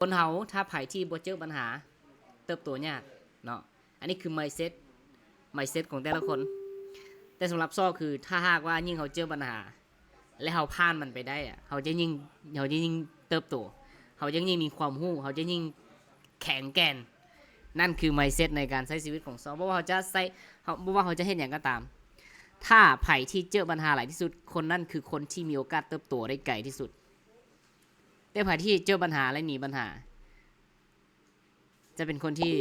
ຄົນເຮົາ ຖ້າໃຜທີ່ບໍ່ເຈີບັນຫາ ເຕີບໂຕຍາກເນາະ. ອັນນີ້ຄື mindset mindset ຂອງແຕ່ລະຄົນ. ແຕ່ສຳລັບຊໍຄື ຖ້າຫາກວ່າຍິ່ງເຮົາເຈີບັນຫາ ແລະ ເຮົາຜ່ານມັນໄປໄດ້ອະ ເຮົາຈະຍິ່ງ ເຮົາຈະຍິ່ງເຕີບໂຕ ເຮົາຈະຍິ່ງມີຄວາມຮູ້ ເຮົາຈະຍິ່ງແຂງແກ່ນ. ນັ້ນຄື mindset ໃນການໃຊ້ຊີວິດຂອງຊໍ. ບໍ່ວ່າເຮົາຈະໃຊ້ ເຮົາ ບໍ່ວ່າເຮົາຈະເຮັດຫຍັງກໍຕາມ ຖ້າໃຜທີ່ເຈີບັນຫາຫຼາຍທີ່ສຸດ ຄົນນັ້ນຄືຄົນທີ່ມີໂອກາດເຕີບໂຕໄດ້ໄກທີ່ສຸດ. ແຕ່ໃຜທີ່ເຈີບັນຫາ ແລະ ໜີບັນຫາ ຈະເປັນຄົນທີ່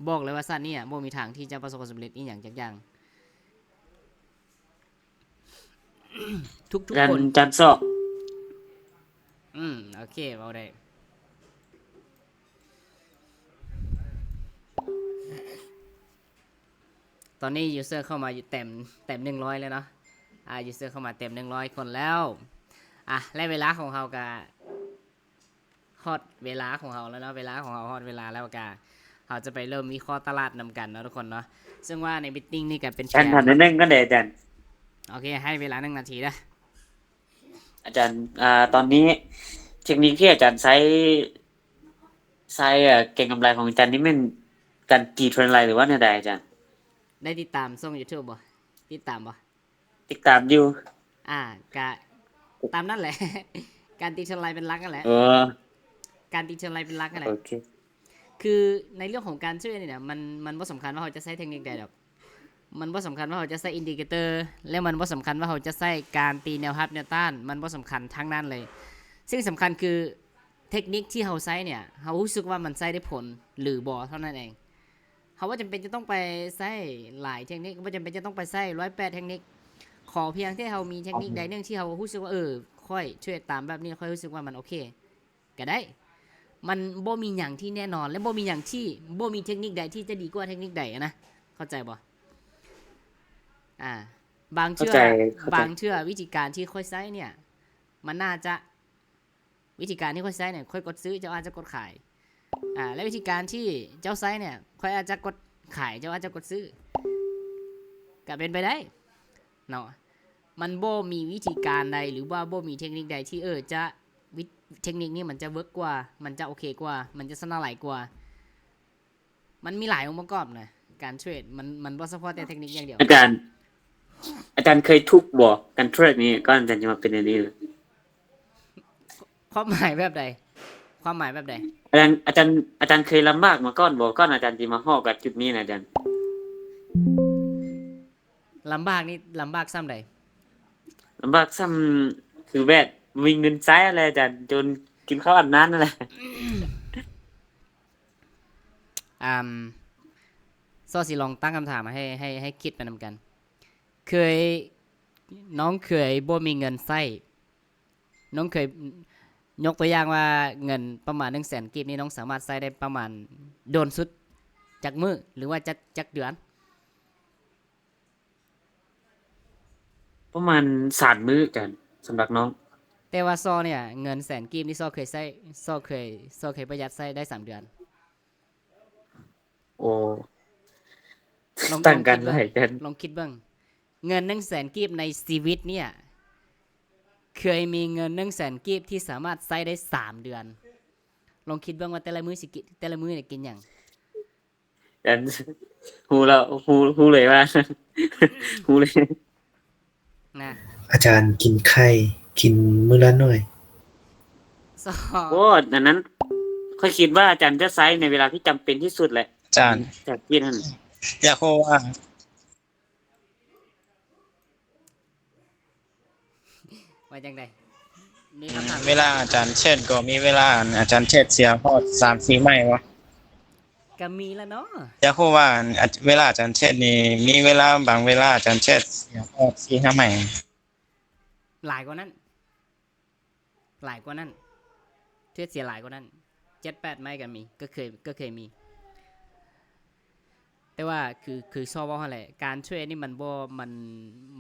ບອກເລີຍວ່າຊາດນີ້ອະ ບໍ່ມີທາງທີ່ຈະປະສົບຄວາມສຳເລັດອີ່ຫຍັງຈັກຢ່າງ ທຸກໆ ຈັນ ຄົນ ຈັນຊອກ. ອືມ ໂອເຄ ເວົ້າໄດ້. ຕອນນີ້ user ເຂົ້າມາຢູ່ແຕ້ມ ແຕ້ມໜຶ່ງຮ້ອຍແລ້ວເນາະ. ອາ user ເຂົ້າມາແຕ້ມໜຶ່ງຮ້ອຍຄົນແລ້ວ. ອາ ແລະ ເວລາຂອງເຮົາກະ ຮອດເວລາຂອງເຮົາແລ້ວເນາະ, ເວລາຂອງເຮົາຮອດເວລາແລ້ວກະ ເຮົາຈະໄປເລີ່ມວິເຄາະຕະຫຼາດນຳກັນເນາະທຸກຄົນເນາະ. ເຊິ່ງວ່າໃນ meeting ນີ້ກະເປັນແຜນ ອາຈານ ຖາມໜ້ອຍໜຶ່ງກໍໄດ້ອາຈານ. ໂອເຄ ໃຫ້ເວລາໜຶ່ງນາທີເດີ້. ອາຈານ ອ່າ ຕອນນີ້ເທັກນິກທີ່ອາຈານໃຊ້ ໃຊ້ ເອີ ເກັງກຳໄລຂອງອາຈານນີ້ແມ່ນການຕີເທຣນໄລນ໌ ຫຼືວ່າແນວໃດອາຈານ? ໄດ້ຕິດຕາມຊ່ອງ YouTube ບໍ່? ຕິດຕາມບໍ່? ຕິດຕາມຢູ່. ອາ ກະຕາມນັ້ນແຫຼະ ການຕີເທຣນໄລນ໌ເປັນຫຼັກຫັ້ນແຫຼະ. ເອີ ການຕີເທຣນໄລນ໌ເປັນຫຼັກຫັ້ນແຫຼະ. ໂອເຄ ຄືໃນເລື່ອງຂອງການເທຣດນີ້ນະ ມັນ ມັນບໍ່ສຳຄັນວ່າເຮົາຈະໃຊ້ເທັກນິກໃດດອກ, ມັນບໍ່ສຳຄັນວ່າເຮົາຈະໃຊ້ indicator ແລະ ມັນບໍ່ສຳຄັນວ່າເຮົາຈະໃຊ້ການຕີແນວຮັບແນວຕ້ານ, ມັນບໍ່ສຳຄັນທັງນັ້ນເລີຍ. ສິ່ງສຳຄັນຄືເທັກນິກທີ່ເຮົາໃຊ້ເນ່ຍ ເຮົາຮູ້ສຶກວ່າມັນໃຊ້ໄດ້ຜົນ ຫຼື ບໍ່ເທົ່ານັ້ນເອງ. ເຮົາບໍ່ຈຳເປັນຈະຕ້ອງໄປໃຊ້ຫຼາຍເທັກນິກ, ບໍ່ຈຳເປັນຈະຕ້ອງໄປໃຊ້ຮ້ອຍແປດເທັກນິກ. ຂໍພຽງແຕ່ເຮົາມີເທັກນິກໃດໜຶ່ງທີ່ເຮົາຮູ້ສຶກວ່າ ເອີ ຂ້ອຍເທຣດຕາມແບບນີ້ ຂ້ອຍຮູ້ສຶກວ່າມັນໂອເຄ ກໍໄດ້. ມັນບໍ່ມີຫຍັງທີ່ແນ່ນອນ ແລະ ບໍ່ມີຫຍັງທີ່ ບໍ່ມີເທັກນິກໃດທີ່ຈະດີກວ່າເທັກນິກໃດນະ, ເຂົ້າໃຈບໍ່? ອາ ບາງເທື່ອ ເຂົ້າໃຈ ເຂົ້າໃຈ. ບາງເທື່ອວິທີການທີ່ຂ້ອຍໃຊ້ເນ່ຍ ມັນໜ້າຈະ ວິທີການທີ່ຂ້ອຍໃຊ້ເນ່ຍ ຂ້ອຍກົດຊື້ ເຈົ້າອາດຈະກົດຂາຍ. ອາ ແລະ ວິທີການທີ່ເຈົ້າໃຊ້ເນ່ຍ ຂ້ອຍອາດຈະກົດຂາຍ ເຈົ້າອາດຈະກົດຊື້ ກະເປັນໄປໄດ້ເນາະ. ມັນບໍ່ມີວິທີການໃດ ຫຼືວ່າບໍ່ມີເທັກນິກໃດທີ່ ເອີ ຈະ ວິ ເທັກນິກນີ້ມັນຈະເວີກກວ່າ ມັນຈະໂອເຄກວ່າ ມັນຈະຊະນະຫຼາຍກວ່າ. ມັນມີຫຼາຍອົງປະກອບນະ ການເທຣດ ມັນ ມັນບໍ່ສະເພາະແຕ່ເທັກນິກຢ່າງດຽວ. ອາຈານ ອາຈານເຄີຍທຸກບໍ່ ການເທຣດນີ້ ກ່ອນອາຈານຈະມາເປັນແນວນີ້? ຄວາມໝາຍແບບໃດ? ຄວາມໝາຍແບບໃດ? ອາຈານ ອາຈານ ອາຈານເຄີຍລຳບາກມາກ່ອນບໍ່ ກ່ອນອາຈານຊິມາຮອດກັບຈຸດນີ້ນະອາຈານ? ລຳບາກນີ້ ລຳບາກສ່ຳໃດ? ລຳບາກສ່ຳ ຄືແບບບໍ່ມີເງິນໃຊ້ຫັ້ນແຫຼະອາຈານ, ຈົນກິນເຂົ້າອັນນັ້ນຫັ້ນແຫຼະ. ອາ ຊໍຊິລອງຕັ້ງຄຳຖາມໃຫ້ ໃຫ້ ໃຫ້ຄິດໄປນຳກັນ. ເຄີຍ ນ້ອງເຄີຍບໍ່ມີເງິນໃຊ້ ນ້ອງເຄີຍ ຍົກຕົວຢ່າງວ່າເງິນປະມານໜຶ່ງແສນກີບນີ້ ນ້ອງສາມາດໃຊ້ໄດ້ປະມານດົນສຸດຈັກມື້ ຫຼືວ່າຈັກ ຈັກເດືອນ? ປະມານສາມມື້ອາຈານ ສຳລັບນ້ອງ. ແຕ່ວ່າຊໍເນ່ຍ ເງິນແສນກີບນີ້ຊໍເຄີຍໃຊ້ ຊໍເຄີຍ ຊໍເຄີຍປະຢັດໃຊ້ໄດ້ສາມເດືອນ. ໂອ້ ລອງ ຕ່າງກັນຫຼາຍເດີ. ລອງຄິດເບິ່ງ ເງິນໜຶ່ງແສນກີບໃນຊີວິດເນ່ຍ ເຄີຍມີເງິນໜຶ່ງແສນກີບທີ່ສາມາດໃຊ້ໄດ້ສາມເດືອນ. ລອງຄິດເບິ່ງວ່າແຕ່ລະມື້ຊິກິນ ແຕ່ລະມື້ນີ້ກິນຫຍັງ? ອັນ ຮູ້ແລ້ວ ຮູ້ ຮູ້ເລີຍວ່າ ຮູ້ເລີຍນະ. ອາຈານກິນໄຂ່ ກິນມື້ລະໜ້ອຍ. ສອງ ໂອ້ ອັນນັ້ນ ຂ້ອຍຄິດວ່າອາຈານຈະໃຊ້ໃນເວລາທີ່ຈຳເປັນທີ່ສຸດແຫຼະ ອາຈານ ຈາກທີ່ນັ້ນ. ຢາກຮູ້ວ່າ ວ່າຈັ່ງໃດ? ມີຄຳຖາມ ເວລາອາຈານເທຣດ ກໍມີເວລາ ອາ ອາຈານເທຣດເສຍຮອດສາມສີ່ໄມ້ບໍ່? ກະມີລະເນາະ. ຢາກຮູ້ວ່າ ອາ ເວລາອາຈານເທຣດນີ້ ມີເວລາ ບາງເວລາອາຈານເທຣດເສຍຮອດສີ່ຫ້າໄມ້. ຫຼາຍກວ່ານັ້ນ ຫຼາຍກວ່ານັ້ນ ເທຣດເສຍຫຼາຍກວ່ານັ້ນ ເຈັດແປດໄມ້ກໍມີ ກໍເຄີຍ ກໍເຄີຍມີ. ແຕ່ວ່າຄື ຄືຊໍເວົ້າຫັ້ນແຫຼະ ການເທຣດນີ້ມັນບໍ່ ມັນ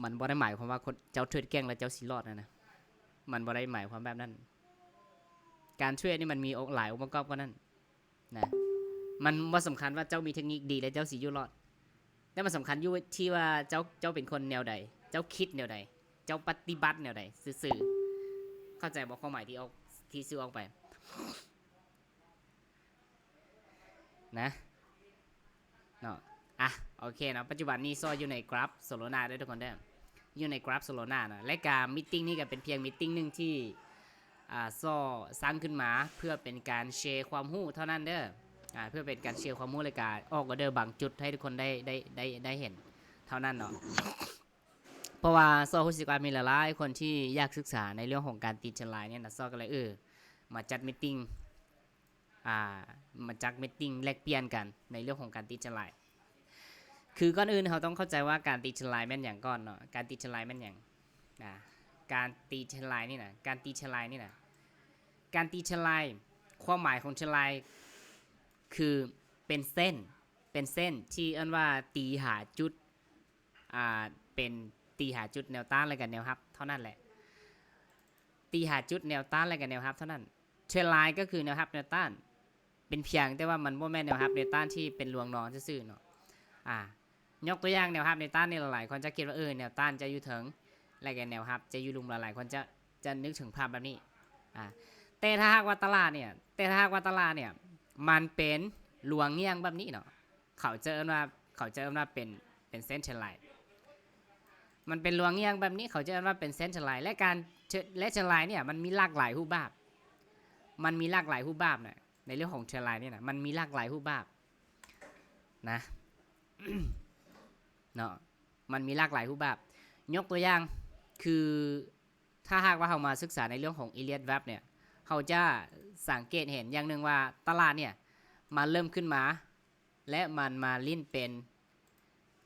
ມັນບໍ່ໄດ້ໝາຍຄວາມວ່າຄົນ ເຈົ້າເທຣດເກັ່ງແລ້ວເຈົ້າຊິລອດຫັ້ນນະ ມັນບໍ່ໄດ້ໝາຍຄວາມແບບນັ້ນ. ການເທຣດນີ້ມັນມີອົງ ຫຼາຍອົງປະກອບກວ່ານັ້ນນະ. ມັນບໍ່ສຳຄັນວ່າເຈົ້າມີເທັກນິກດີແລ້ວເຈົ້າຊິຢູ່ລອດ. ແຕ່ມັນສຳຄັນຢູ່ທີ່ວ່າເຈົ້າ ເຈົ້າເປັນຄົນແນວໃດ ເຈົ້າຄິດແນວໃດ ເຈົ້າປະຕິບັດແນວໃດຊື່ໆ. ເຂົ້າໃຈບໍ່ຄວາມໝາຍທີ່ອອກ ທີ່ສື່ອອກໄປ? ນະ ເນາະ ອ່ະ ໂອເຄເນາະ ປັດຈຸບັນນີ້ຊໍ້ຢູ່ໃນກຣາຟໂຊໂລນາເດີທຸກຄົນເດີ ຢູ່ໃນກຣາຟໂຊໂລນາເນາະ ແລະກະມີດຕິ້ງນີ້ກະເປັນພຽງມີດຕິ້ງໜຶ່ງທີ່ ອ່າ ຊໍ້ສ້າງຂຶ້ນມາເພື່ອເປັນການແຊຄວາມຮູ້ເທົ່ານັ້ນເດີ ອ່າ ເພື່ອເປັນການແຊຄວາມຮູ້ ແລະກະອອກອໍເດີບາງຈຸດໃຫ້ທຸກຄົນໄດ້ ໄດ້ ໄດ້ ໄດ້ເຫັນເທົ່ານັ້ນເນາະ ເພາະວ່າຊໍ້ຮູ້ສຶກວ່າມີຫຼາຍໆຄົນທີ່ຢາກສຶກສາໃນເລື່ອງຂອງການຕີເທຣນລາຍນີ້ນະ ຊໍ້ກໍເລີຍ ເອີ ມາຈັດມີດຕິ້ງ ອ່າ ມາຈັດມີດຕິ້ງແລກປ່ຽນກັນໃນເລື່ອງຂອງການຕີເທຣນລາຍ ຄືກ່ອນອື່ນເຮົາຕ້ອງເຂົ້າໃຈວ່າການຕີເທຣນລາຍແມ່ນຫຍັງກ່ອນເນາະ ການຕີເທຣນລາຍແມ່ນຫຍັງ ອ່າ ການຕີເທຣນລາຍນີ້ນະ ການຕີເທຣນລາຍນີ້ນະ ການຕີເທຣນລາຍ ຄວາມໝາຍຂອງເທຣນລາຍ ຄືເປັນເສັ້ນ ເປັນເສັ້ນທີ່ເອີ້ນວ່າຕີຫາຈຸດ ອ່າ ເປັນ ຕີຫາຈຸດແນວຕ້ານ ແລະກະແນວຮັບເທົ່ານັ້ນແຫຼະ ຕີຫາຈຸດແນວຕ້ານ ແລະກະແນວຮັບເທົ່ານັ້ນ ເທຣນລາຍກໍຄືແນວຮັບແນວຕ້ານ ເປັນພຽງແຕ່ວ່າມັນບໍ່ແມ່ນແນວຮັບແນວຕ້ານທີ່ເປັນລວງນອນຊື່ໆເນາະ ອ່າ ຍົກຕົວຢ່າງແນວຮັບແນວຕ້ານນີ້ ຫຼາຍໆຄົນຈະຄິດວ່າ ເອີ ແນວຕ້ານຈະຢູ່ເທິງ ແລະກະແນວຮັບຈະຢູ່ລຸ່ມ ຫຼາຍໆຄົນຈະ ຈະນຶກເຖິງພາບແບບນີ້ ອ່າ ແຕ່ຖ້າຫາກວ່າຕະຫຼາດນີ້ ແຕ່ຖ້າຫາກວ່າຕະຫຼາດນີ້ ມັນເປັນລວງງ່ຽງແບບນີ້ເນາະ ເຂົາຈະເອີ້ນວ່າ ເຂົາຈະເອີ້ນວ່າເປັນ ເປັນເສັ້ນເທຣນລາຍ ມັນເປັນລວງງ່ຽງແບບນີ້ ເຂົາຈະເອີ້ນວ່າເປັນເສັ້ນເທຣນລາຍ ແລະການ ແລະເທຣນລາຍນີ້ມັນມີຫຼາກຫຼາຍຮູບບາບ ມັນມີຫຼາກຫຼາຍຮູບບາບນະ ໃນເລື່ອງຂອງເທຣນລາຍນີ້ນະ ມັນມີຫຼາກຫຼາຍຮູບບາບນະ ເນາະ ມັນມີຫຼາກຫຼາຍຮູບບາບ ຍົກຕົວຢ່າງ ຄື ຖ້າຫາກວ່າເຮົາມາສຶກສາໃນເລື່ອງຂອງ Elliott Wave ເນຍ ເຮົາຈະສັງເກດເຫັນຢ່າງໜຶ່ງວ່າຕະຫຼາດເນຍ ມັນເລີ່ມຂຶ້ນມາ ແລະມັນມາຫຼິ້ນເປັນ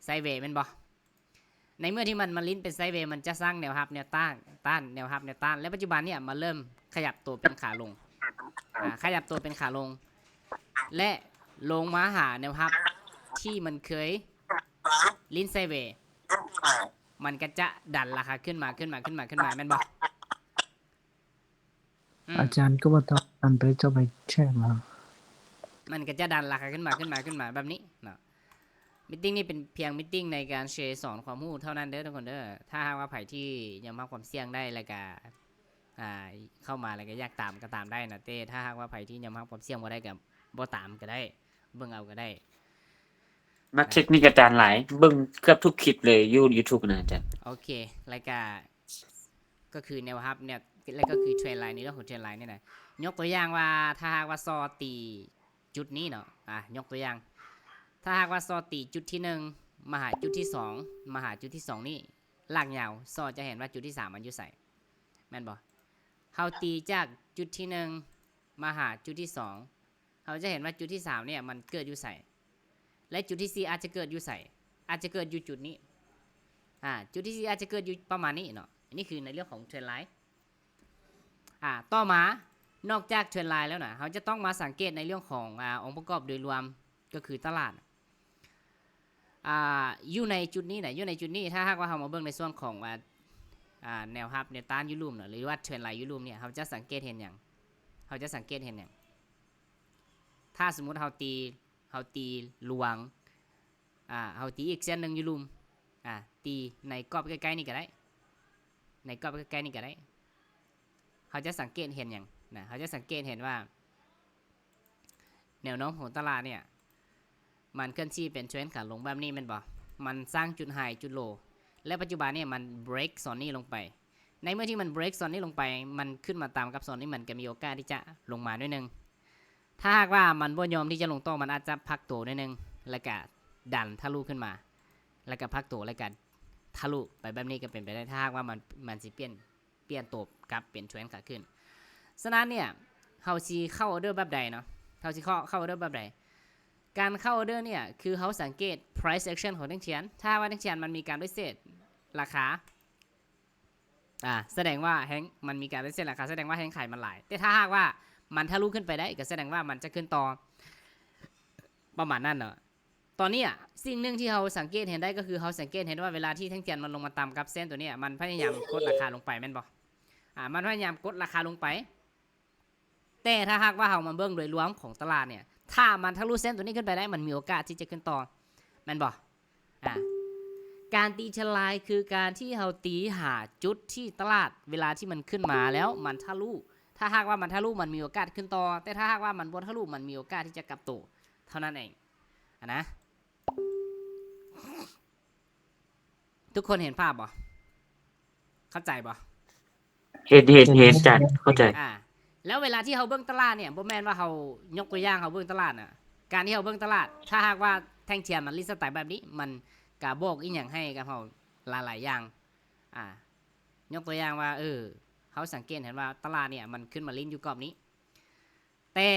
ໄຊເວແມ່ນບໍ່? ໃນເມື່ອທີ່ມັນມາຫຼິ້ນເປັນໄຊເວ ມັນຈະສ້າງແນວຮັບແນວຕ້ານ ຕ້ານ ແນວຮັບແນວຕ້ານ ແລະປັດຈຸບັນເນຍ ມັນເລີ່ມຂະຫຍັບໂຕເປັນຂາລົງ ອ່າ ຂະຫຍັບໂຕເປັນຂາລົງ ແລະລົງມາຫາແນວຮັບທີ່ມັນເຄີຍຫຼິ້ນໄຊເວ ມັນກໍຈະດັນລາຄາຂຶ້ນມາ ຂຶ້ນມາ ຂຶ້ນມາ ຂຶ້ນມາ ແມ່ນບໍ່? ອືມ ອາຈານກໍບໍ່ຕ້ອງອັນໄປເຈົ້າໄປແຊມາ ມັນກໍຈະດັນລາຄາຂຶ້ນມາ ຂຶ້ນມາ ຂຶ້ນມາແບບນີ້ເນາະ ມີດຕິ້ງນີ້ເປັນພຽງມີດຕິ້ງໃນການແຊສອນຄວາມຮູ້ເທົ່ານັ້ນເດີທຸກຄົນເດີ ຖ້າຫາກວ່າໃຜທີ່ຍອມຮັບຄວາມສ່ຽງໄດ້ ແລ້ວກະ ອ່າ ເຂົ້າມາ ແລ້ວກະຢາກຕາມກໍຕາມໄດ້ນະ ແຕ່ຖ້າຫາກວ່າໃຜທີ່ຍອມຮັບຄວາມສ່ຽງບໍ່ໄດ້ກໍບໍ່ຕາມກໍໄດ້ ເບິ່ງເອົາກໍໄດ້ ມັກເທັກນິກອາຈານຫຼາຍ ເບິ່ງເກືອບທຸກຄລິບເລີຍຢູ່ YouTube ນະອາຈານ ໂອເຄ ແລ້ວກະ ກໍຄືແນວຮັບ ແນວ ແລະກໍຄືເທຣນລາຍ ໃນເລື່ອງຂອງເທຣນລາຍນີ້ນະ ຍົກຕົວຢ່າງວ່າ ຖ້າຫາກວ່າຊໍ້ຕີຈຸດນີ້ເນາະ ອ່າ ຍົກຕົວຢ່າງ ຖ້າຫາກວ່າຊໍ້ຕີຈຸດທີໜຶ່ງ ມາຫາຈຸດທີສອງ ມາຫາຈຸດທີສອງນີ້ ລາກຍາວ ຊໍ້ຈະເຫັນວ່າຈຸດທີສາມມັນຢູ່ໃສ ແມ່ນບໍ່? ເຮົາຕີຈາກຈຸດທີໜຶ່ງ ມາຫາຈຸດທີສອງ ເຮົາຈະເຫັນວ່າຈຸດທີສາມເນຍ ມັນເກີດຢູ່ໃສ ແລະຈຸດທີສີ່ອາດຈະເກີດຢູ່ໃສ ອາດຈະເກີດຢູ່ຈຸດນີ້ ອ່າ ຈຸດທີສີ່ອາດຈະເກີດຢູ່ປະມານນີ້ເນາະ ອັນນີ້ຄືໃນເລື່ອງຂອງເທຣນລາຍ ອ່າ ຕໍ່ມາ ນອກຈາກເທຣນລາຍແລ້ວນະ ເຮົາຈະຕ້ອງມາສັງເກດໃນເລື່ອງຂອງ ອ່າ ອົງປະກອບໂດຍລວມ ກໍຄືຕະຫຼາດ ອ່າ ຢູ່ໃນຈຸດນີ້ນະ ຢູ່ໃນຈຸດນີ້ ຖ້າຫາກວ່າເຮົາມາເບິ່ງໃນສ່ວນຂອງ ອ່າ ອ່າ ແນວຮັບແນວຕ້ານຢູ່ລຸ່ມເນາະ ຫຼືວ່າເທຣນລາຍຢູ່ລຸ່ມເນຍ ເຮົາຈະສັງເກດເຫັນຫຍັງ? ເຮົາຈະສັງເກດເຫັນຫຍັງ? ຖ້າສົມມຸດເຮົາຕີ ເຮົາຕີລວງ ອ່າ ເຮົາຕີອີກເສັ້ນໜຶ່ງຢູ່ລຸ່ມ ອ່າ ຕີໃນກອບໃກ້ໆນີ້ກໍໄດ້ ໃນກອບໃກ້ໆນີ້ກໍໄດ້ ເຮົາຈະສັງເກດເຫັນຫຍັງນະ? ເຮົາຈະສັງເກດເຫັນວ່າ ແນວໂນ້ມຂອງຕະຫຼາດເນຍ ມັນເຄື່ອນທີ່ເປັນເທຣນຂາລົງແບບນີ້ແມ່ນບໍ່? ມັນສ້າງຈຸດໄຮຈຸດໂລ ແລະປັດຈຸບັນເນຍມັນເບຣກໂຊນນີ້ລົງໄປ ໃນເມື່ອທີ່ມັນເບຣກໂຊນນີ້ລົງໄປ ມັນຂຶ້ນມາຕາມກັບໂຊນນີ້ ມັນກໍມີໂອກາດທີ່ຈະລົງມາໜ້ອຍໜຶ່ງ ຖ້າຫາກວ່າມັນບໍ່ຍອມທີ່ຈະລົງຕໍ່ ມັນອາດຈະພັກໂຕໜ້ອຍໜຶ່ງ ແລ້ວກະດັນທະລຸຂຶ້ນມາ ແລ້ວກະພັກໂຕ ແລ້ວກະທະລຸໄປແບບນີ້ກໍເປັນໄປໄດ້ ຖ້າຫາກວ່າມັນ ມັນຊິປ່ຽນ ປ່ຽນໂຕກັບເປັນເທຣນຂາຂຶ້ນ. ສະນັ້ນເນຍ ເຮົາຊິເຂົ້າອໍເດີແບບໃດເນາະ? ເຮົາຊິເຂົ້າ ເຂົ້າອໍເດີແບບໃດ? ການເຂົ້າອໍເດີເນຍ ຄືເຮົາສັງເກດ price action ຂອງແທ່ງທຽນ ຖ້າວ່າແທ່ງທຽນມັນມີການປະຕິເສດລາຄາ ອ່າ ສະແດງວ່າແຮງ ມັນມີການປະຕິເສດລາຄາ ສະແດງວ່າແຮງຂາຍມັນຫຼາຍ ແຕ່ຖ້າຫາກວ່າມັນທະລຸຂຶ້ນໄປໄດ້ ກໍສະແດງວ່າມັນຈະຂຶ້ນຕໍ່ ປະມານນັ້ນເນາະ. ຕອນນີ້ອະ ສິ່ງໜຶ່ງທີ່ເຮົາສັງເກດເຫັນໄດ້ ກໍຄືເຮົາສັງເກດເຫັນວ່າເວລາທີ່ແທ່ງທຽນມັນລົງມາຕຳກັບເສັ້ນຕົວນີ້ ມັນພະຍາຍາມກົດລາຄາລົງໄປແມ່ນບໍ່? ອາ ມັນພະຍາຍາມກົດລາຄາລົງໄປ ແຕ່ຖ້າຫາກວ່າເຮົາມາເບິ່ງໂດຍລວມຂອງຕະຫຼາດເນຍ ຖ້າມັນທະລຸເສັ້ນຕົວນີ້ຂຶ້ນໄປໄດ້ ມັນມີໂອກາດທີ່ຈະຂຶ້ນຕໍ່ ແມ່ນບໍ່? ອາ ການຕີເທຣນລາຍ ຄືການທີ່ເຮົາຕີຫາຈຸດທີ່ຕະຫຼາດ ເວລາທີ່ມັນຂຶ້ນມາແລ້ວ ມັນທະລຸ ຖ້າຫາກວ່າມັນທະລຸ ມັນມີໂອກາດຂຶ້ນຕໍ່, ແຕ່ຖ້າຫາກວ່າມັນບໍ່ທະລຸ ມັນມີໂອກາດທີ່ຈະກັບໂຕເທົ່ານັ້ນເອງ ອະນະ. ທຸກຄົນເຫັນພາບບໍ່? ເຂົ້າໃຈບໍ່? ເຫັນ ເຫັນ ເຫັນ ອາຈານ ເຂົ້າໃຈ. ອາ ແລ້ວເວລາທີ່ເຮົາເບິ່ງຕະຫຼາດເນີ້ຍ ບໍ່ແມ່ນວ່າເຮົາ ຍົກຕົວຢ່າງ ເຮົາເບິ່ງຕະຫຼາດນະ, ການທີ່ເຮົາເບິ່ງຕະຫຼາດ ຖ້າຫາກວ່າແທ່ງທຽນມັນຫຼິ້ນສະໄຕແບບນີ້ ມັນກະບອກອີ່ຫຍັງໃຫ້ກັບເຮົາຫຼາຍໆຢ່າງ. ອາ ຍົກຕົວຢ່າງວ່າ ເອີ ເຮົາສັງເກດເຫັນວ່າຕະຫຼາດເນີ້ຍ ມັນຂຶ້ນມາຫຼິ້ນຢູ່ກອບນີ້ ແຕ່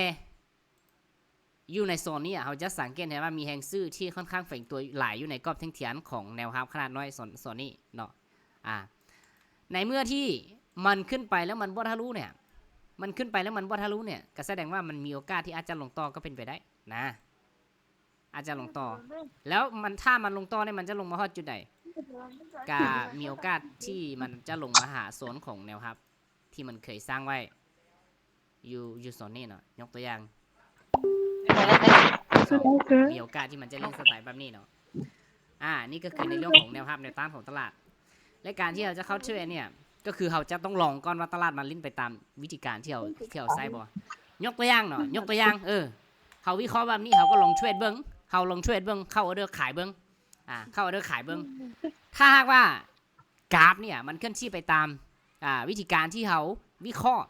ຢູ່ໃນໂຊນນີ້ ເຮົາຈະສັງເກດເຫັນວ່າມີແຮງຊື້ທີ່ຄ່ອນຂ້າງແຝງຕົວຫຼາຍຢູ່ໃນກອບແທ່ງທຽນຂອງແນວຮັບຂະໜາດນ້ອຍໂຊນ ໂຊນນີ້ເນາະ. ອາ ໃນເມື່ອທີ່ມັນຂຶ້ນໄປແລ້ວມັນບໍ່ທະລຸເນີ້ຍ ມັນຂຶ້ນໄປແລ້ວມັນບໍ່ທະລຸເນີ້ຍ ກໍສະແດງວ່າມັນມີໂອກາດທີ່ອາດຈະລົງຕໍ່ກໍເປັນໄປໄດ້ນະ, ອາດຈະລົງຕໍ່. ແລ້ວມັນ ຖ້າມັນລົງຕໍ່ນີ້ ມັນຈະລົງມາຮອດຈຸດໃດ? ກະມີໂອກາດທີ່ມັນຈະລົງມາຫາໂຊນຂອງແນວຮັບທີ່ມັນເຄີຍສ້າງໄວ້ ຢູ່ ຢູ່ໂຊນນີ້ເນາະ. ຍົກຕົວຢ່າງ ມີໂອກາດທີ່ມັນຈະຫຼິ້ນສະໄຕແບບນີ້ເນາະ. ອາ ນີ້ກໍຄືໃນເລື່ອງຂອງແນວຮັບແນວຕ້ານຂອງຕະຫຼາດ ແລະ ການທີ່ເຮົາຈະເຂົ້າເທຣດເນີ້ຍ ກໍຄືເຮົາຈະຕ້ອງລອງກ່ອນວ່າຕະຫຼາດມັນຫຼິ້ນໄປຕາມວິທີການທີ່ເຮົາ ທີ່ເຮົາໃຊ້ບໍ່. ຍົກຕົວຢ່າງເນາະ ຍົກຕົວຢ່າງ ເອີ ເຮົາວິເຄາະແບບນີ້ ເຮົາກໍລອງເທຣດເບິ່ງ ເຮົາລອງເທຣດເບິ່ງ ເຂົ້າອໍເດີຂາຍເບິ່ງ ອາ ເຂົ້າອໍເດີຂາຍເບິ່ງ. ຖ້າຫາກວ່າ ກຣາຟເນີ້ຍມັນເຄື່ອນທີ່ໄປຕາມ ອາ ວິທີການທີ່ເຮົາວິເຄາະ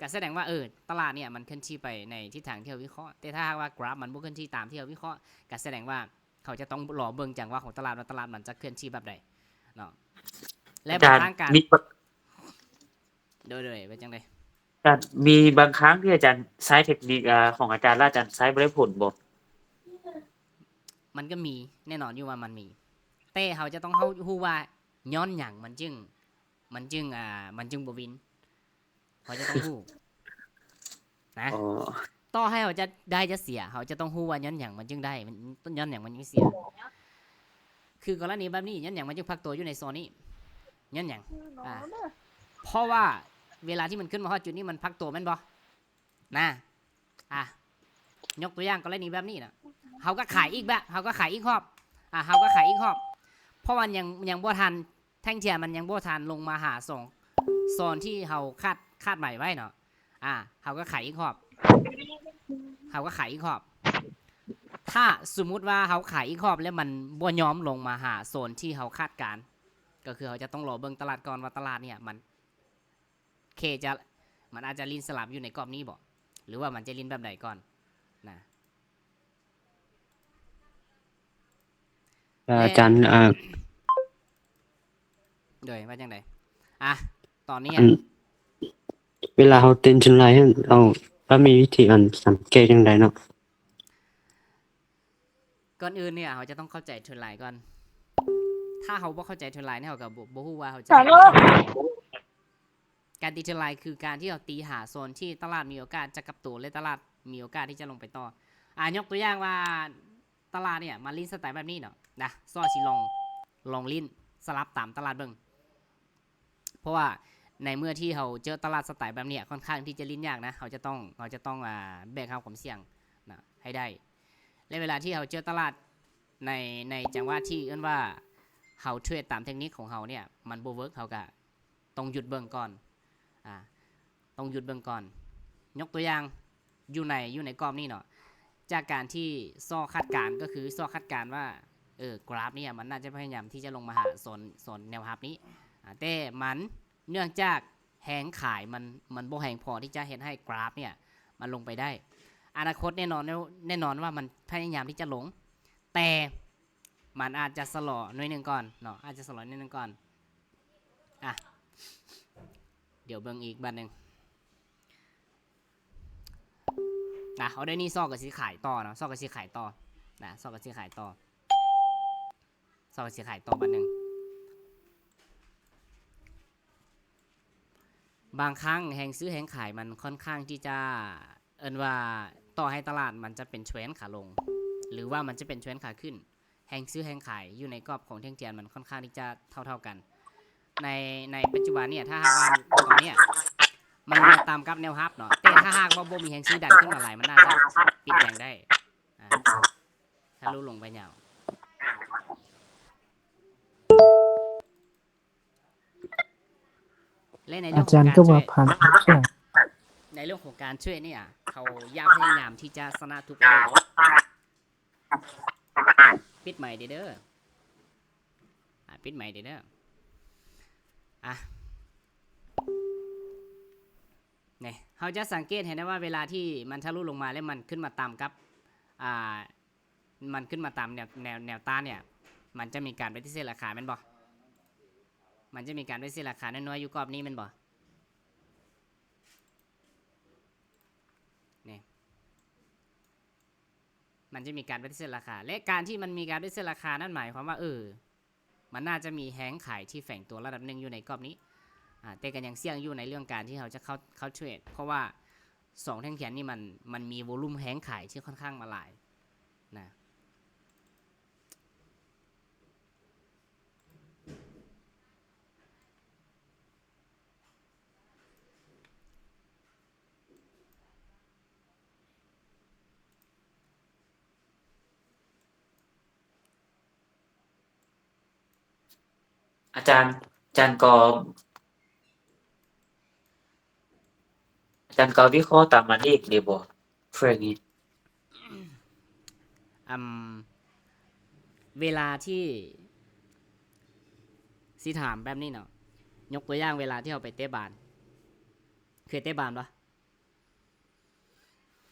ກໍສະແດງວ່າ ເອີ ຕະຫຼາດເນີ້ຍມັນເຄື່ອນທີ່ໄປໃນທິດທາງທີ່ເຮົາວິເຄາະ. ແຕ່ຖ້າຫາກວ່າກຣາຟມັນບໍ່ເຄື່ອນທີ່ຕາມທີ່ເຮົາວິເຄາະ ກໍສະແດງວ່າເຮົາຈະຕ້ອງລໍເບິ່ງຈັງຫວະຂອງຕະຫຼາດວ່າຕະຫຼາດມັນຈະເຄື່ອນທີ່ແບບໃດເນາະ. ແລະ ອາຈານ ບາງຄັ້ງການ ມີ ໂດຍ ໂດຍ ເປັນຈັ່ງໃດ? ອາຈານ ມີບາງຄັ້ງທີ່ອາຈານໃຊ້ເທັກນິກ ອາ ຂອງອາຈານ ແລ້ວອາຈານໃຊ້ບໍ່ໄດ້ຜົນບໍ່? ມັນກໍມີ ແນ່ນອນຢູ່ວ່າມັນມີ ແຕ່ເຮົາຈະຕ້ອງເຮົາຮູ້ວ່າຍ້ອນຫຍັງມັນຈຶ່ງ ມັນຈຶ່ງ ອາ ມັນຈຶ່ງບໍ່ວິນ ເຮົາຈະຕ້ອງຮູ້ນະ. ອໍ ຕໍ່ໃຫ້ເຮົາຈະໄດ້ຈະເສຍ ເຮົາຈະຕ້ອງຮູ້ວ່າຍ້ອນຫຍັງມັນຈຶ່ງໄດ້ ມັນ ຍ້ອນຫຍັງມັນຈຶ່ງເສຍ. ຄືກໍລະນີແບບນີ້ ຍ້ອນຫຍັງມັນຈຶ່ງພັກຕົວຢູ່ໃນໂຊນນີ້? ຍ້ອນຫຍັງ? ອາ ເພາະວ່າເວລາທີ່ມັນຂຶ້ນມາຮອດຈຸດນີ້ ມັນພັກຕົວແມ່ນບໍ່? ນະ ອາ ຍົກຕົວຢ່າງກໍລະນີແບບນີ້ນະ ເຮົາກໍຂາຍອີກແບບ ເຮົາກໍຂາຍອີກຮອບ ອາ ເຮົາກໍຂາຍອີກຮອບ ເພາະວ່າຍັງ ຍັງບໍ່ທັນ ແທ່ງທຽນມັນຍັງບໍ່ທັນລົງມາຫາສອງ ໂຊນທີ່ເຮົາຄາດ ຄາດໝາຍໄວ້ເນາະ. ອາ ເຮົາກໍຂາຍອີກຮອບ ເຮົາກໍຂາຍອີກຮອບ. ຖ້າສົມມຸດວ່າເຮົາຂາຍອີກຮອບແລ້ວມັນບໍ່ຍອມລົງມາຫາໂຊນທີ່ເຮົາຄາດການ ກໍຄືເຮົາຈະຕ້ອງລໍເບິ່ງຕະຫຼາດກ່ອນວ່າຕະຫຼາດເນີ້ຍມັນ ເຄຈະ ມັນອາດຈະຫຼິ້ນສະຫຼັບຢູ່ໃນກອບນີ້ບໍ ຫຼືວ່າມັນຈະຫຼິ້ນແບບໃດກ່ອນນະ? ແລະ ອາຈານ ເອີ ໂດຍ ວ່າຈັ່ງໃດ? ອາ ຕອນນີ້ ອັນ ເວລາເຮົາເຕັນເທຣນລາຍຫັ້ນ ເຮົາ ເຮົາມີວິທີອັນສັງເກດຈັ່ງໃດເນາະ? ກ່ອນອື່ນເນຍ ເຮົາຈະຕ້ອງເຂົ້າໃຈເທຣນລາຍກ່ອນ. ຖ້າເຮົາບໍ່ເຂົ້າໃຈເທຣນລາຍເນຍ ເຮົາກໍບໍ່ ບໍ່ຮູ້ວ່າເຮົາຈະ ການຕີເທຣນລາຍຄືການທີ່ເຮົາຕີຫາໂຊນທີ່ຕະຫຼາດມີໂອກາດຈະກັບໂຕ ແລະ ຕະຫຼາດມີໂອກາດທີ່ຈະລົງໄປຕໍ່. ອາ ຍົກຕົວຢ່າງວ່າຕະຫຼາດເນຍມາຫຼິ້ນສະໄຕແບບນີ້ເນາະ ນະ ຊໍຊິລອງ ລອງຫຼິ້ນສະຫຼັບຕາມຕະຫຼາດເບິ່ງ. ເພາະວ່າໃນເມື່ອທີ່ເຮົາເຈີຕະຫຼາດສະໄຕແບບເນຍ ຂ້ອນຂ້າງທີ່ຈະຫຼິ້ນຍາກນະ ເຮົາຈະຕ້ອງ ເຮົາຈະຕ້ອງ ອາ ແບກຮັບຄວາມສ່ຽງນະໃຫ້ໄດ້. ແລະ ເວລາທີ່ເຮົາເຈີຕະຫຼາດໃນ ໃນຈັງຫວະທີ່ເອີ້ນວ່າເຮົາເທຣດຕາມເທັກນິກຂອງເຮົາເນຍ ມັນບໍ່ເວີກ ເຮົາກະຕ້ອງຢຸດເບິ່ງກ່ອນ ອາ ຕ້ອງຢຸດເບິ່ງກ່ອນ. ຍົກຕົວຢ່າງ ຢູ່ໃນ ຢູ່ໃນກອບນີ້ເນາະ ຈາກການທີ່ຊໍຄາດການ ກໍຄືຊໍຄາດການວ່າ ເອີ ກຣາຟນີ້ມັນໜ້າຈະພະຍາຍາມທີ່ຈະລົງມາຫາໂຊນ ໂຊນແນວຮັບນີ້ ອາ ແຕ່ມັນ ເນື່ອງຈາກແຮງຂາຍມັນ ມັນບໍ່ແຮງພໍທີ່ຈະເຮັດໃຫ້ກຣາຟເນຍມັນລົງໄປໄດ້. ອະນາຄົດແນ່ນອນ ແນ່ນອນວ່າມັນພະຍາຍາມທີ່ຈະລົງ ແຕ່ມັນອາດຈະຊະລໍໜ້ອຍໜຶ່ງກ່ອນເນາະ ອາດຈະຊະລໍໜ້ອຍໜຶ່ງກ່ອນ. ອາ ດຽວເບິ່ງອີກບາດໜຶ່ງ. ອາ ອໍເດີນີ້ຊໍກໍຊິຂາຍຕໍ່ເນາະ ຊໍກໍຊິຂາຍຕໍ່ນະ ຊໍກໍຊິຂາຍຕໍ່ ຊໍກໍຊິຂາຍຕໍ່ບາດໜຶ່ງ. ບາງຄັ້ງແຮງຊື້ແຮງຂາຍມັນຄ່ອນຂ້າງທີ່ຈະ ເອີ້ນວ່າ ຕໍ່ໃຫ້ຕະຫຼາດມັນຈະເປັນເທຣນຂາລົງ ຫຼືວ່າມັນຈະເປັນເທຣນຂາຂຶ້ນ ແຮງຊື້ແຮງຂາຍຢູ່ໃນກອບຂອງແທ່ງທຽນມັນຄ່ອນຂ້າງທີ່ຈະເທົ່າໆກັນ. ໃນ ໃນປັດຈຸບັນເນຍ ຖ້າຫາກວ່າຕອນເນຍມັນລວດຕາມກັບແນວຮັບເນາະ ແຕ່ຖ້າຫາກວ່າບໍ່ມີແຮງຊື້ດັນຂຶ້ນມາຫຼາຍ ມັນອາດຈະປິດແດງໄດ້ ອາ ທະລຸລົງໄປຍາວ. ແລະ ໃນເລື່ອງຂອງການເທຣດ ອາຈານກໍວ່າຜ່ານສອງ ເລື່ອງຂອງການເທຣດນີ້ ເຮົາຢ່າພະຍາຍາມທີ່ຈະຊະນະທຸກເກມ. ປິດໄມເດີ ອາ ປິດໄມເດີ. ອາ ນີ້ ເຮົາຈະສັງເກດເຫັນໄດ້ວ່າ ເວລາທີ່ມັນທະລຸລົງມາ ແລ້ວມັນຂຶ້ນມາຕຳກັບ ອາ ມັນຂຶ້ນມາຕາມແນວ ແນວ ແນວຕ້ານເນີ້ຍ ມັນຈະມີການປະຕິເສດລາຄາແມ່ນບໍ່? ມັນຈະມີການປະຕິເສດລາຄານ້ອຍໆຢູ່ກອບນີ້ແມ່ນບໍ່? ນີ້ ມັນຈະມີການປະຕິເສດລາຄາ ແລະ ການທີ່ມັນມີການປະຕິເສດລາຄານັ້ນ ໝາຍຄວາມວ່າ ເອີ ມັນໜ້າຈະມີແຮງຂາຍທີ່ແຝງຕົວລະດັບໜຶ່ງຢູ່ໃນກອບນີ້ ອາ ແຕ່ກໍຍັງສ່ຽງຢູ່ໃນເລື່ອງການທີ່ເຮົາຈະເຂົ້າ ເຂົ້າເທຣດ ເພາະວ່າສອງແທ່ງທຽນນີ້ມັນ ມັນມີໂວລຸມແຮງຂາຍທີ່ຄ່ອນຂ້າງມາຫຼາຍນະ. ອາຈານ ອາຈານກໍ ອາຈານກໍວິເຄາະຕາມມັນອີກເດບໍ່? ເພຣນີ້ ອຳ ເວລາທີ່ ຊິຖາມແບບນີ້ເນາະ, ຍົກຕົວຢ່າງເວລາທີ່ເຮົາໄປເຕະບານ, ເຄີຍເຕະບານບໍ່?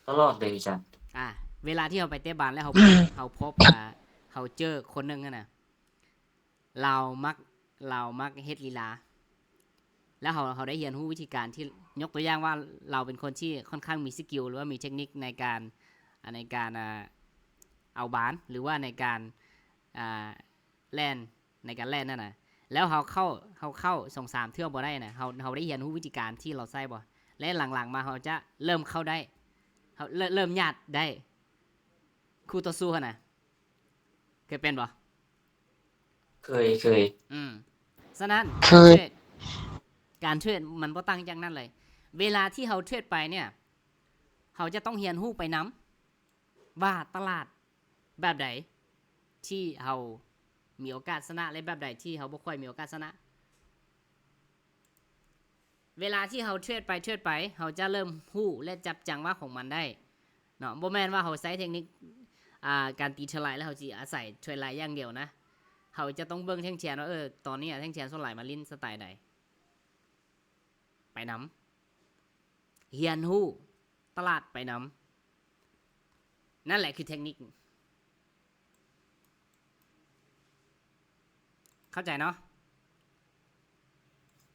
ຕະຫຼອດເລີຍອາຈານ. ອາ ເວລາທີ່ເຮົາໄປເຕະບານແລ້ວເຮົາ ເຮົາພົບ ອາ ເຮົາເຈີຄົນໜຶ່ງຫັ້ນນະ ລາວມັກ ລາວມັກເຮັດລີລາ ແລ້ວເຮົາ ເຮົາໄດ້ຮຽນຮູ້ວິທີການທີ່ ຍົກຕົວຢ່າງວ່າ ລາວເປັນຄົນທີ່ຄ່ອນຂ້າງມີສະກິວ ຫຼືວ່າມີເທັກນິກໃນການ ໃນການ ອາ ເອົາບານ ຫຼືວ່າໃນການ ອາ ແລ່ນ ໃນການແລ່ນນັ້ນນະ ແລ້ວເຮົາເຂົ້າ ເຮົາເຂົ້າສອງສາມເທື່ອບໍ່ໄດ້ນະ ເຮົາ ເຮົາໄດ້ຮຽນຮູ້ວິທີການທີ່ລາວໃຊ້ບໍ່? ແລະ ຫຼັງໆມາເຮົາຈະເລີ່ມເຂົ້າໄດ້ ເຮົາເລີ່ມ ເລີ່ມຍາດໄດ້ ຄູ່ຕໍ່ສູ້ຫັ້ນນະ ເຄີຍເປັນບໍ່? ເຄີຍ ເຄີຍ. ອືມ ສະນັ້ນ ເຄີຍ ການເທຣດ ການເທຣດມັນບໍ່ຕ່າງຈາກນັ້ນເລີຍ. ເວລາທີ່ເຮົາເທຣດໄປເນີ້ຍ ເຮົາຈະຕ້ອງຮຽນຮູ້ໄປນຳ ວ່າຕະຫຼາດແບບໃດທີ່ເຮົາມີໂອກາດຊະນະ ແລະ ແບບໃດທີ່ເຮົາບໍ່ຄ່ອຍມີໂອກາດຊະນະ. ເວລາທີ່ເຮົາເທຣດໄປເທຣດໄປ ເຮົາຈະເລີ່ມຮູ້ ແລະ ຈັບຈັງຫວະຂອງມັນໄດ້ເນາະ. ບໍ່ແມ່ນວ່າເຮົາໃຊ້ເທັກນິກ ອາ ການຕີເທຣນໄລນ໌ ແລ້ວເຮົາຊິອາໄສເທຣນໄລນ໌ຢ່າງດຽວນະ. ເຮົາຈະຕ້ອງເບິ່ງແທ່ງທຽນວ່າ ເອີ ຕອນນີ້ແທ່ງທຽນສ່ວນຫຼາຍມາຫຼິ້ນສະໄຕໃດ ໄປນຳ ຮຽນຮູ້ຕະຫຼາດໄປນຳ ນັ້ນແຫຼະຄືເທັກນິກ. ເຂົ້າໃຈເນາະ?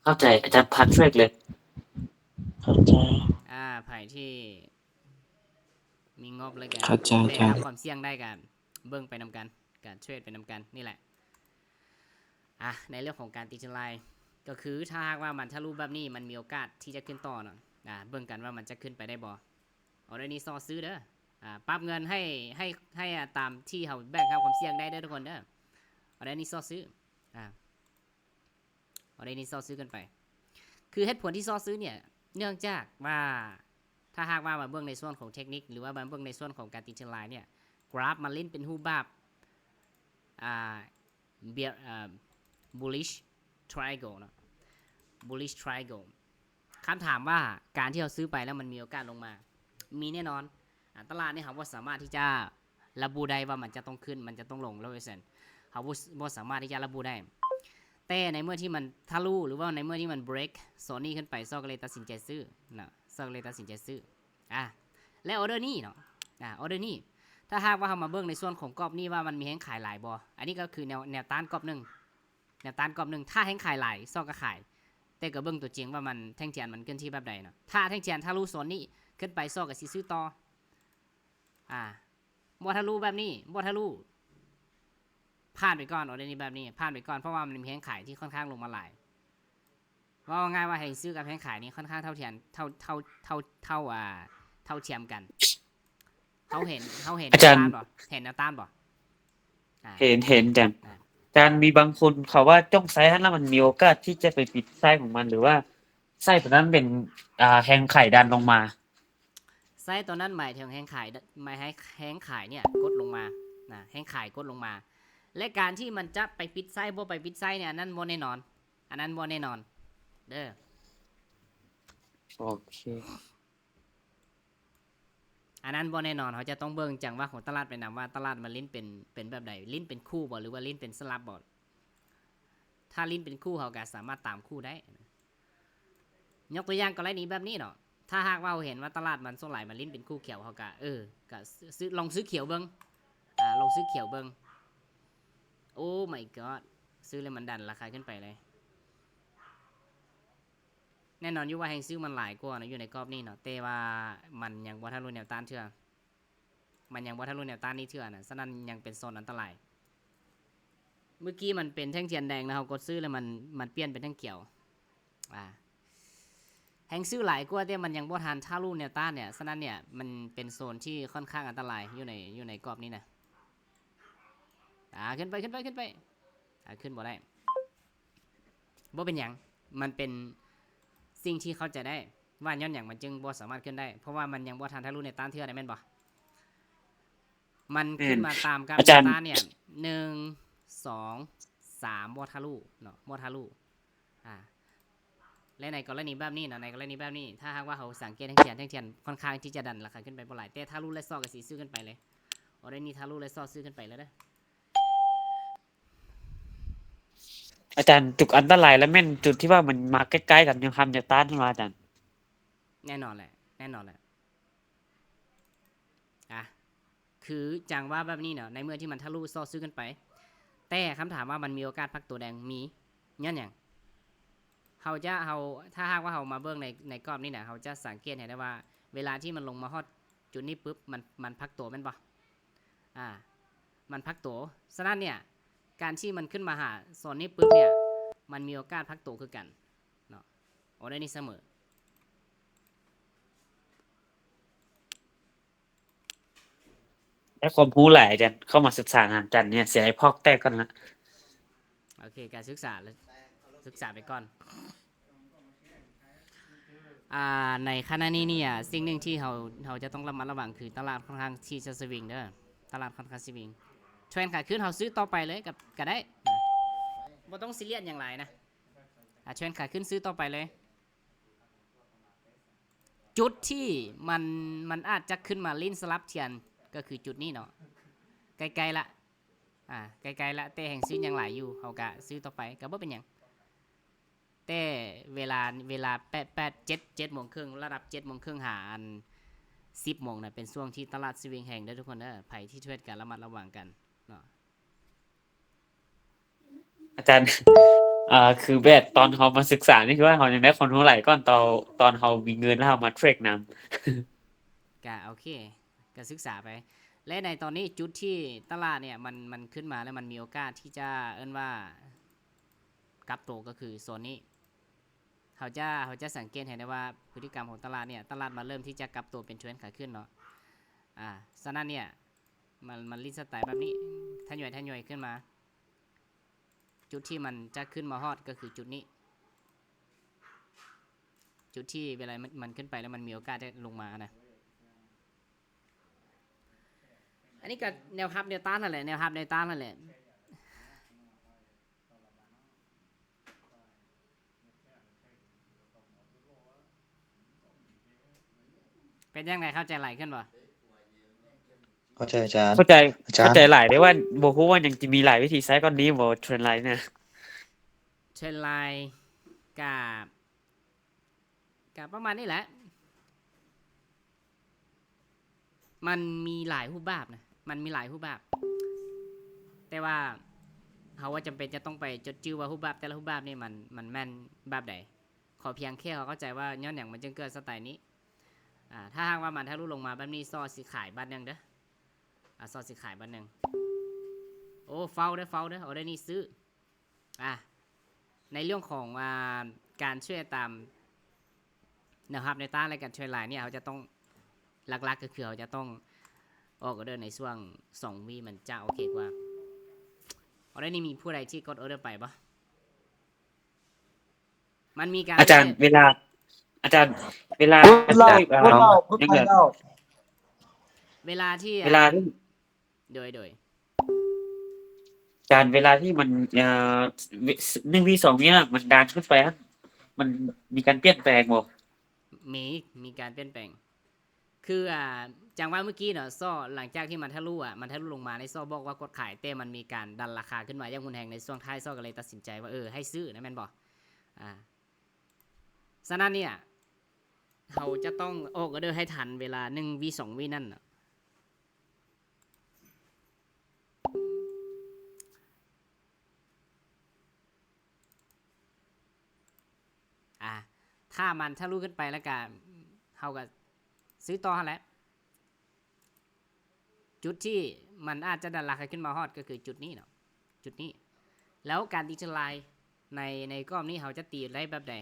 ເຂົ້າໃຈອາຈານ ເພເຟັກເລີຍ. ເຂົ້າໃຈ. ອາ ໃຜທີ່ມີງົບ ແລ້ວກະ ເຂົ້າໃຈ ແບກຮັບຄວາມສ່ຽງໄດ້ ກະເບິ່ງໄປນຳກັນ ກະເທຣດໄປນຳກັນນີ້ແຫຼະ. ອາ ໃນເລື່ອງຂອງການຕີເທຣນໄລນ໌ ກໍຄືຖ້າຫາກວ່າມັນທະລຸແບບນີ້ ມັນມີໂອກາດທີ່ຈະຂຶ້ນຕໍ່ເນາະ. ອາ ເບິ່ງກັນວ່າມັນຈະຂຶ້ນໄປໄດ້ບໍ່? ອໍເດີນີ້ຊໍຊື້ເດີ. ອາ ປັບເງິນໃຫ້ ໃຫ້ ໃຫ້ຕາມທີ່ເຮົາແບກຮັບຄວາມສ່ຽງໄດ້ເດີທຸກຄົນເດີ. ອໍເດີນີ້ຊໍຊື້. ອາ ອໍເດີນີ້ຊໍຊື້ກັນໄປ. ຄືເຫດຜົນທີ່ຊໍຊື້ເນີ້ຍ ເນື່ອງຈາກວ່າ ຖ້າຫາກວ່າມາເບິ່ງໃນສ່ວນຂອງເທັກນິກ ຫຼືວ່າມາເບິ່ງໃນສ່ວນຂອງການຕີເທຣນໄລນ໌ເນີ້ຍ ກຣາຟມັນຫຼິ້ນເປັນຮູບແບບ ອາ ເບຍ ອາ ບູລລິຊທຣາຍແອງເກິນເນາະ ບູລລິຊທຣາຍແອງເກິນ. ຄຳຖາມວ່າ ການທີ່ເຮົາຊື້ໄປແລ້ວມັນມີໂອກາດລົງມາ ມີແນ່ນອນ. ອາ ຕະຫຼາດນີ້ເຮົາບໍ່ສາມາດທີ່ຈະລະບຸໄດ້ວ່າມັນຈະຕ້ອງຂຶ້ນ ມັນຈະຕ້ອງລົງ ຮ້ອຍເປີເຊັນ ເຮົາບໍ່ ບໍ່ສາມາດທີ່ຈະລະບຸໄດ້. ແຕ່ໃນເມື່ອທີ່ມັນທະລຸ ຫຼືວ່າໃນເມື່ອທີ່ມັນເບຣກໂຊນນີ້ຂຶ້ນໄປ ຊໍກໍເລີຍຕັດສິນໃຈຊື້ນະ ຊໍກໍເລີຍຕັດສິນໃຈຊື້. ອາ ແລະ ອໍເດີນີ້ເນາະ ອາ ອໍເດີນີ້ ຖ້າຫາກວ່າເຮົາມາເບິ່ງໃນສ່ວນຂອງກອບນີ້ວ່າມັນມີແຮງຂາຍຫຼາຍບໍ່? ອັນນີ້ກໍຄືແນວ ແນວຕ້ານກອບໜຶ່ງ ແນວຕ້ານກອບໜຶ່ງ ຖ້າແຮງຂາຍຫຼາຍ ຊໍກໍຂາຍ. ແຕ່ກໍເບິ່ງຕົວຈິງວ່າມັນ ແທ່ງທຽນມັນເຄື່ອນທີ່ແບບໃດເນາະ. ຖ້າແທ່ງທຽນທະລຸໂຊນນີ້ຂຶ້ນໄປ ຊໍກໍຊິຊື້ຕໍ່. ອາ ບໍ່ທະລຸແບບນີ້ ບໍ່ທະລຸ ຜ່ານໄປກ່ອນ. ອໍເດີນີ້ແບບນີ້ຜ່ານໄປກ່ອນ ເພາະວ່າມັນມີແຮງຂາຍທີ່ຄ່ອນຂ້າງລົງມາຫຼາຍ. ເວົ້າງ່າຍວ່າແຮງຊື້ກັບແຮງຂາຍນີ້ຄ່ອນຂ້າງເທົ່າທຽມ ເທົ່າ ເທົ່າ ເທົ່າ ເທົ່າ ອາ ເທົ່າທຽມກັນ. ເຮົາເຫັນ ເຮົາເຫັນ ອາຈານ ແນວຕ້ານບໍ່? ເຫັນແນວຕ້ານບໍ່? ອາ ເຫັນ ເຫັນອາຈານ. ອາ ອາຈານ ມີບາງຄົນເຂົາວ່າຈ້ອງໃສ່ຫັ້ນລະມັນມີໂອກາດທີ່ຈະໄປປິດໄຊຂອງມັນ ຫຼືວ່າໄຊຕົວນັ້ນເປັນ ອາ ແຮງຂາຍດັນລົງມາ. ໄຊຕົວນັ້ນໝາຍເຖິງແຮງຂາຍ ໝາຍໃຫ້ແຮງຂາຍເນີ້ຍກົດລົງມານະ ແຮງຂາຍກົດລົງມາ ແລະ ການທີ່ມັນຈະໄປປິດໄຊ ບໍ່ໄປປິດໄຊເນີ້ຍ ອັນນັ້ນບໍ່ແນ່ນອນ ອັນນັ້ນບໍ່ແນ່ນອນເດີ. ໂອເຄ. ອັນນັ້ນບໍ່ແນ່ນອນ ເຮົາຈະຕ້ອງເບິ່ງຈັງຫວະຂອງຕະຫຼາດໄປນຳວ່າ ຕະຫຼາດມັນຫຼິ້ນເປັນ ເປັນແບບໃດ ຫຼິ້ນເປັນຄູ່ບໍ່ ຫຼືວ່າຫຼິ້ນເປັນສະຫຼັບບໍ່. ຖ້າຫຼິ້ນເປັນຄູ່ ເຮົາກໍສາມາດຕາມຄູ່ໄດ້. ຍົກຕົວຢ່າງກໍລະນີແບບນີ້ເນາະ ຖ້າຫາກວ່າເຮົາເຫັນວ່າຕະຫຼາດມັນສ່ວນຫຼາຍມັນຫຼິ້ນເປັນຄູ່ຂຽວ ເຮົາກໍ ເອີ ກໍຊື້ ລອງຊື້ຂຽວເບິ່ງ ອາ ລອງຊື້ຂຽວເບິ່ງ. ໂອ້ my god ຊື້ແລ້ວມັນດັນລາຄາຂຶ້ນໄປເລີຍ. ແນ່ນອນຢູ່ວ່າແຮງຊື້ມັນຫຼາຍກວ່າເນາະ ຢູ່ໃນກອບນີ້ເນາະ ແຕ່ວ່າມັນຍັງບໍ່ທະລຸແນວຕ້ານເທື່ອ ມັນຍັງບໍ່ທະລຸແນວຕ້ານນີ້ເທື່ອນະ ສະນັ້ນຍັງເປັນໂຊນອັນຕະລາຍ. ເມື່ອກີ້ມັນເປັນແທ່ງທຽນແດງນະ ເຮົາກົດຊື້ແລ້ວມັນ ມັນປ່ຽນເປັນແທ່ງຂຽວ. ອາ ແຮງຊື້ຫຼາຍກວ່າ ແຕ່ມັນຍັງບໍ່ທັນທະລຸແນວຕ້ານເນຍ ສະນັ້ນເນຍ ມັນເປັນໂຊນທີ່ຄ່ອນຂ້າງອັນຕະລາຍຢູ່ໃນ ຢູ່ໃນກອບນີ້ນະ. ອາ ຂຶ້ນໄປ ຂຶ້ນໄປ ຂຶ້ນໄປ ອາ ຂຶ້ນບໍ່ໄດ້. ບໍ່ເປັນຫຍັງ ມັນເປັນສິ່ງທີ່ເຂົ້າໃຈໄດ້ວ່າຍ້ອນຫຍັງມັນຈຶ່ງບໍ່ສາມາດຂຶ້ນໄດ້ ເພາະວ່າມັນຍັງບໍ່ທັນທະລຸແນວຕ້ານເທື່ອນະ ແມ່ນບໍ່? ມັນຂຶ້ນມາຕາມກັບແນວຕ້ານເນຍ ໜຶ່ງ ສອງ ສາມ ບໍ່ທະລຸເນາະ ບໍ່ທະລຸ. ອາ ແລະໃນກໍລະນີແບບນີ້ເນາະ ໃນກໍລະນີແບບນີ້ ຖ້າຫາກວ່າເຮົາສັງເກດແທ່ງທຽນ ແທ່ງທຽນຄ່ອນຂ້າງທີ່ຈະດັນລາຄາຂຶ້ນໄປບໍ່ຫຼາຍ ແຕ່ທະລຸແລະຊອກກໍຊິຊື້ຂຶ້ນໄປເລີຍ. ອໍເດນີ້ທະລຸແລະຊອກຊື້ຂຶ້ນໄປເລີຍເດີ. ອາຈານ ຈຸດອັນຕະລາຍລະແມ່ນຈຸດທີ່ວ່າມັນມາໃກ້ໆກັນ ແນວຮັບແນວຕ້ານຫັ້ນຫວາອາຈານ? ແນ່ນອນແຫຼະ ແນ່ນອນແຫຼະ. ອາ ຄືຈັງຫວະແບບນີ້ເນາະ ໃນເມື່ອທີ່ມັນທະລຸຊອກຊື້ຂຶ້ນໄປ ແຕ່ຄຳຖາມວ່າມັນມີໂອກາດພັກໂຕແດງ ມີ ຍ້ອນຫຍັງ? ເຮົາຈະ ເຮົາ ຖ້າຫາກວ່າເຮົາມາເບິ່ງໃນ ໃນກອບນີ້ນະ ເຮົາຈະສັງເກດເຫັນໄດ້ວ່າ ເວລາທີ່ມັນລົງມາຮອດຈຸດນີ້ປຶບ ມັນ ມັນພັກໂຕແມ່ນບໍ່? ອາ ມັນພັກໂຕ. ສະນັ້ນເນຍ ການທີ່ມັນຂຶ້ນມາຫາໂຊນນີ້ປຶບເນຍ ມັນມີໂອກາດພັກໂຕຄືກັນເນາະ ອໍເດີນີ້ສະເໝີ. ໄດ້ຄວາມຮູ້ຫຼາຍອາຈານ ເຂົ້າມາສຶກສານຳອາຈານເນຍ ຊິໃຫ້ພອກແຕກກ່ອນລະ. ໂອເຄ ກະສຶກສາ ສຶກສາໄປກ່ອນ. ອ່າ ໃນຂະນະນີ້ເນຍ ສິ່ງໜຶ່ງທີ່ເຮົາ ເຮົາຈະຕ້ອງລະມັດລະວັງຄືຕະຫຼາດຄ່ອນຂ້າງທີ່ຈະສະວິງເດີ ຕະຫຼາດຄ່ອນຂ້າງສະວິງ. ເທຣນຂາຂຶ້ນເຮົາຊື້ຕໍ່ໄປເລີຍ ກະ ກະໄດ້ ບໍ່ຕ້ອງຊີຣຽສຫຍັງຫຼາຍນະ. ອ່າ ເທຣນຂາຂຶ້ນຊື້ຕໍ່ໄປເລີຍ. ຈຸດທີ່ມັນ ມັນອາດຈະຂຶ້ນມາຫຼິ້ນສະຫຼັບທຽນ ກໍຄືຈຸດນີ້ເນາະ ໃກ້ໆລະ ອ່າ ໃກ້ໆລະ ແຕ່ແຮງຊື້ຍັງຫຼາຍຢູ່ ເຮົາກະຊື້ຕໍ່ໄປ ກະບໍ່ເປັນຫຍັງ. ແຕ່ເວລາ ເວລາແປດ ແປດ ເຈັດ ເຈັດໂມງເຄິ່ງ ລະດັບເຈັດໂມງເຄິ່ງຫາອັນ ສິບໂມງນະ ເປັນຊ່ວງທີ່ຕະຫຼາດສະວິງແຮງເດີທຸກຄົນເດີ. ໃຜທີ່ເທຣດກະລະມັດລະວັງກັນເນາະ. ອາຈານ ເອີ ຄືແບບຕອນເຮົາມາສຶກສານີ້ ຄືວ່າເຮົາຍັງໄດ້ຄວາມຮູ້ຫຼາຍກ່ອນ ຕອນ ຕອນເຮົາມີເງິນແລ້ວເຮົາມາເທຣດນຳ. ກະໂອເຄ ກະສຶກສາໄປ. ແລະໃນຕອນນີ້ຈຸດທີ່ຕະຫຼາດເນຍ ມັນ ມັນຂຶ້ນມາແລ້ວມັນມີໂອກາດທີ່ຈະ ເອີ້ນວ່າ ກັບໂຕ ກໍຄືໂຊນນີ້. ເຮົາຈະ ເຮົາຈະສັງເກດເຫັນໄດ້ວ່າພຶດຕິກຳຂອງຕະຫຼາດເນຍ ຕະຫຼາດມາເລີ່ມທີ່ຈະກັບໂຕເປັນເທຣນຂາຂຶ້ນເນາະ. ອາ ສະນັ້ນເນຍ ມັນ ມັນຫຼິ້ນສະໄຕແບບນີ້ ທະຍອຍ ທະຍອຍຂຶ້ນມາ. ຈຸດທີ່ມັນຈະຂຶ້ນມາຮອດກໍຄືຈຸດນີ້ ຈຸດທີ່ເວລາມັນ ມັນຂຶ້ນໄປແລ້ວມັນມີໂອກາດໄດ້ລົງມານະ. ອັນນີ້ກໍແນວຮັບແນວຕ້ານຫັ້ນແຫຼະ ແນວຮັບແນວຕ້ານຫັ້ນແຫຼະ. ເປັນຈັ່ງໃດ ເຂົ້າໃຈຫຼາຍຂຶ້ນບໍ່? ເຂົ້າໃຈອາຈານ ເຂົ້າໃຈ ອາຈານ ເຂົ້າໃຈຫຼາຍເດ້ ວ່າບໍ່ຮູ້ວ່າຍັງຈະມີຫຼາຍວິທີໃຊ້ກ່ອນນີ້ບໍ່ ເທຣນລາຍນະ? ເທຣນລາຍກະ ກະປະມານນີ້ແຫຼະ. ມັນມີຫຼາຍຮູບແບບນະ ມັນມີຫຼາຍຮູບແບບ ແຕ່ວ່າເຮົາວ່າຈຳເປັນຈະຕ້ອງໄປຈົດຈື່ວ່າຮູບແບບແຕ່ລະຮູບແບບນີ້ມັນ ມັນແມ່ນແບບໃດ. ຂໍພຽງແຄ່ເຮົາເຂົ້າໃຈວ່າຍ້ອນຫຍັງມັນຈຶ່ງເກີດສະໄຕນີ້. ອາ ຖ້າຫາກວ່າມັນທະລຸລົງມາແບບນີ້ ຊໍຊິຂາຍບາດໜຶ່ງເດີ ອາ ຊໍຊິຂາຍບາດໜຶ່ງ. ໂອ້ ເຝົ້າເດີ ເຝົ້າເດີ ອໍເດີນີ້ຊື້. ອາ ໃນເລື່ອງຂອງ ອາ ການເທຣດຕາມແນວຮັບແນວຕ້ານ ແລະ ການເທຣດລາຍນີ້ ເຮົາຈະຕ້ອງ ຫຼັກໆກໍຄືເຮົາຈະຕ້ອງອອກອໍເດີໃນຊ່ວງສອງວິ ມັນຈະໂອເຄກວ່າ. ອໍເດີນີ້ມີຜູ້ໃດທີ່ກົດອໍເດີໄປບໍ່? ມັນມີການ ອາຈານ ເວລາ ອາຈານ ເວລາ ກົດແລ້ວ ກົດແລ້ວ ກົດໄປແລ້ວ ເວລາທີ່ ເວລາທີ່ ໂດຍ ໂດຍ ອາຈານ ເວລາທີ່ມັນ ເອີ ໜຶ່ງວິ ສອງວິນະ ມັນດັນຂຶ້ນໄປຫັ້ນ ມັນມີການປ່ຽນແປງບໍ່? ມີ ມີການປ່ຽນແປງ ຄື ອ່າ ຈັ່ງວ່າມື້ກີ້ເນາະ ຊໍ ຫຼັງຈາກທີ່ມັນທະລຸອະ ມັນທະລຸລົງມາໃນ ຊໍບອກວ່າກົດຂາຍ ແຕ່ມັນມີການດັນລາຄາຂຶ້ນມາຢ່າງຮຸນແຮງໃນຊ່ວງທ້າຍ ຊໍກໍເລີຍຕັດສິນໃຈວ່າ ເອີ ໃຫ້ຊື້ນະ ແມ່ນບໍ່? ອາ ສະນັ້ນເນ່ຍ ເຮົາຈະຕ້ອງອອກອອເດີໃຫ້ທັນເວລາໜຶ່ງວິສອງວິນັ້ນນະ. ອາ ຖ້າມັນທະລຸຂຶ້ນໄປແລ້ວກະ ເຮົາກະຊື້ຕໍ່ຫັ້ນແຫຼະ. ຈຸດທີ່ມັນອາດຈະດັນລາຄາຂຶ້ນມາຮອດກໍຄືຈຸດນີ້ເນາະ ຈຸດນີ້. ແລ້ວການຕີເທຣນລາຍໃນ ໃນກອບນີ້ເຮົາຈະຕີໄດ້ແບບໃດ?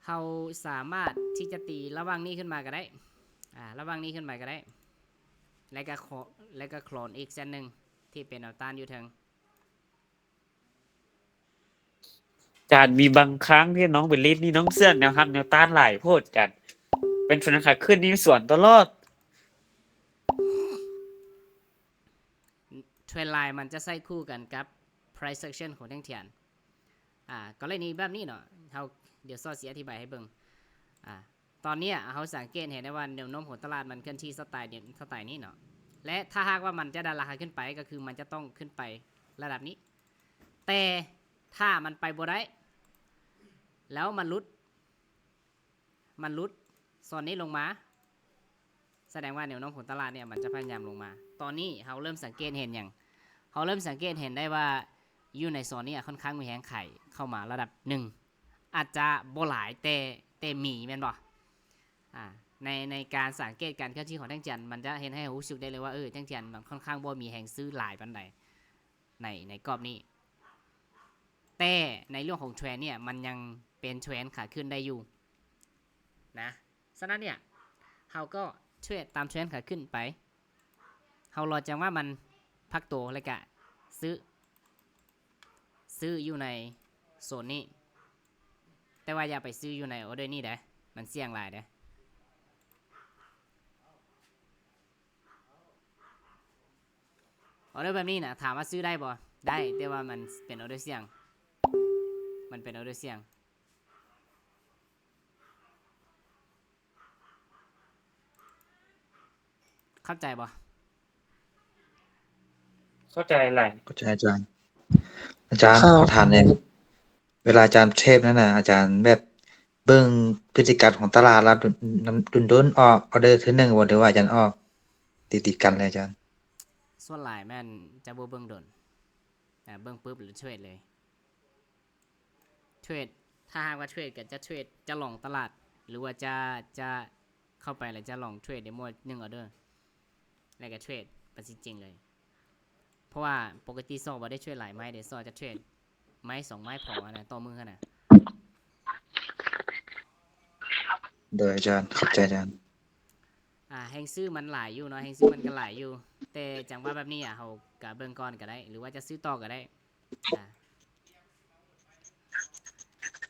ເຮົາສາມາດທີ່ຈະຕີລະຫວ່າງນີ້ຂຶ້ນມາກໍໄດ້ ອາ ລະຫວ່າງນີ້ຂຶ້ນໄປກໍໄດ້ ແລ້ວກໍ ແລ້ວກໍໂຄລນອີກເສັ້ນໜຶ່ງທີ່ເປັນແນວຕ້ານຢູ່ເທິງ. ອາຈານ ມີບາງຄັ້ງທີ່ນ້ອງໄປຫຼິ້ນນີ້ ນ້ອງເຊື່ອແນວຮັບແນວຕ້ານຫຼາຍໂພດ ອາຈານ. ເປັນແນວຂາຂຶ້ນນີ້ສວນຕະຫຼອດ. ເທຣນລາຍມັນຈະໃຊ້ຄູ່ກັນກັບ price action ຂອງແທ່ງທຽນ. ອາ ກໍລະນີແບບນີ້ເນາະ ເຮົາ ດຽວຊໍຊິອະທິບາຍໃຫ້ເບິ່ງ. ອາ ຕອນເນີ້ຍເຮົາສັງເກດເຫັນໄດ້ວ່າແນວໂນ້ມຂອງຕະຫຼາດມັນເຄື່ອນທີ່ສະໄຕ ສະໄຕນີ້ເນາະ ແລະ ຖ້າຫາກວ່າມັນຈະດັນລາຄາຂຶ້ນໄປ ກໍຄືມັນຈະຕ້ອງຂຶ້ນໄປລະດັບນີ້. ແຕ່ຖ້າມັນໄປບໍ່ໄດ້ ແລ້ວມັນຫຼຸດ ມັນຫຼຸດໂຊນນີ້ລົງມາ ສະແດງວ່າແນວໂນ້ມຂອງຕະຫຼາດເນ່ຍມັນຈະພະຍາຍາມລົງມາ. ຕອນນີ້ເຮົາເລີ່ມສັງເກດເຫັນຫຍັງ? ເຮົາເລີ່ມສັງເກດເຫັນໄດ້ວ່າຢູ່ໃນໂຊນນີ້ອະ ຄ່ອນຂ້າງມີແຮງຂາຍເຂົ້າມາລະດັບໜຶ່ງ ອາດຈະບໍ່ຫຼາຍ ແຕ່ ແຕ່ມີແມ່ນບໍ່? ອາ ໃນ ໃນການສັງເກດການເຄື່ອນທີ່ຂອງແທ່ງທຽນ ມັນຈະເຮັດໃຫ້ເຮົາຮູ້ສຶກໄດ້ເລີຍວ່າ ເອີ ແທ່ງທຽນມັນຄ່ອນຂ້າງບໍ່ມີແຮງຊື້ຫຼາຍປານໃດໃນ ໃນກອບນີ້. ແຕ່ໃນເລື່ອງຂອງເທຣນເນ່ຍ ມັນຍັງເປັນເທຣນຂາຂຶ້ນໄດ້ຢູ່ນະ. ສະນັ້ນເນ່ຍ ເຮົາກໍເທຣດຕາມເທຣນຂາຂຶ້ນໄປ. ເຮົາລໍຈັງຫວະມັນພັກໂຕ ແລ້ວກະຊື້ ຊື້ຢູ່ໃນໂຊນນີ້. ແຕ່ວ່າຢ່າໄປຊື້ຢູ່ໃນອອເດີນີ້ເດ້ ມັນສ່ຽງຫຼາຍເດ້. ອອເດີແບບນີ້ນະ ຖາມວ່າຊື້ໄດ້ບໍ່? ໄດ້ ແຕ່ວ່າມັນເປັນອອເດີສ່ຽງ ມັນເປັນອອເດີສ່ຽງ. ເຂົ້າໃຈບໍ່? ເຂົ້າໃຈຫຼາຍ. ເຂົ້າໃຈອາຈານ. ອາຈານ ຂໍຖາມແດ່ ເວລາອາຈານເທຣດນັ້ນນະ ອາຈານແບບເບິ່ງພຶດຕິກຳຂອງຕະຫຼາດ ແລ້ວດົນໆອອກອອເດີເທື່ອໜຶ່ງບໍ່ ຫຼືວ່າອາຈານອອກຕິດໆກັນເລີຍອາຈານ? ສ່ວນຫຼາຍແມ່ນຈະບໍ່ເບິ່ງດົນ ອາ ເບິ່ງປຶບແລ້ວເທຣດເລີຍ. ເທຣດ ຖ້າຫາກວ່າເທຣດກໍຈະເທຣດ ຈະລອງຕະຫຼາດ ຫຼືວ່າຈະ ຈະເຂົ້າໄປແລ້ວຈະລອງເທຣດເດໂມໜຶ່ງອອເດີ ແລ້ວກໍເທຣດ ຕັດສິນເຈັງເລີຍ. ເພາະວ່າປົກກະຕິຊໍບໍ່ໄດ້ເທຣດຫຼາຍໄມ້ເດ້ ຊໍຈະເທຣດໄມ້ສອງໄມ້ພໍຫັ້ນນະ ຕໍ່ມື້ຫັ້ນນະ. ໂດຍອາຈານ ຂອບໃຈອາຈານ. ອາ ແຮງຊື້ມັນຫຼາຍຢູ່ເນາະ ແຮງຊື້ມັນກໍຫຼາຍຢູ່ ແຕ່ຈັງຫວະແບບນີ້ອະ ເຮົາກະເບິ່ງກ່ອນກໍໄດ້ ຫຼືວ່າຈະຊື້ຕໍ່ກໍໄດ້. ອາ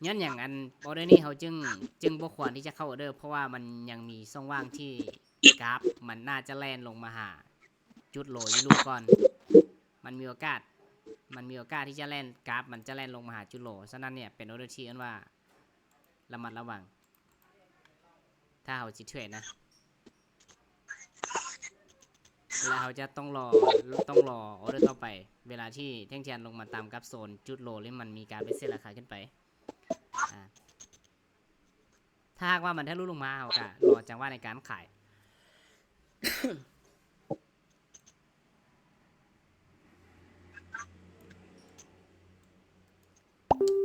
ຍ້ອນຫຍັງອັນອອເດີນີ້ເຮົາຈຶ່ງ ຈຶ່ງບໍ່ຄວນທີ່ຈະເຂົ້າອອເດີ ເພາະວ່າມັນຍັງມີຊ່ອງວ່າງທີ່ກາຟມັນໜ້າຈະແລ່ນລົງມາຫາຈຸດໂລຢູ່ລູກກ່ອນ ມັນມີໂອກາດ ມັນມີໂອກາດທີ່ຈະແລ່ນ ກາຟມັນຈະແລ່ນລົງມາຫາຈຸດໂລ. ສະນັ້ນເນ່ຍ ເປັນອອເດີທີ່ເອີ້ນວ່າລະມັດລະວັງ ຖ້າເຮົາຊິເທຣດນະ ແລະ ເຮົາຈະຕ້ອງລໍ ຕ້ອງລໍອອເດີຕໍ່ໄປ ເວລາທີ່ແທ່ງທຽນລົງມາຕ່ຳກັບໂຊນຈຸດໂລ ຫຼືມັນມີການໄປເຊັດລາຄາຂຶ້ນໄປ. ອາ ຖ້າຫາກວ່າມັນທະລຸລົງມາ ເຮົາກະລໍຈັງຫວະໃນການຂາຍ.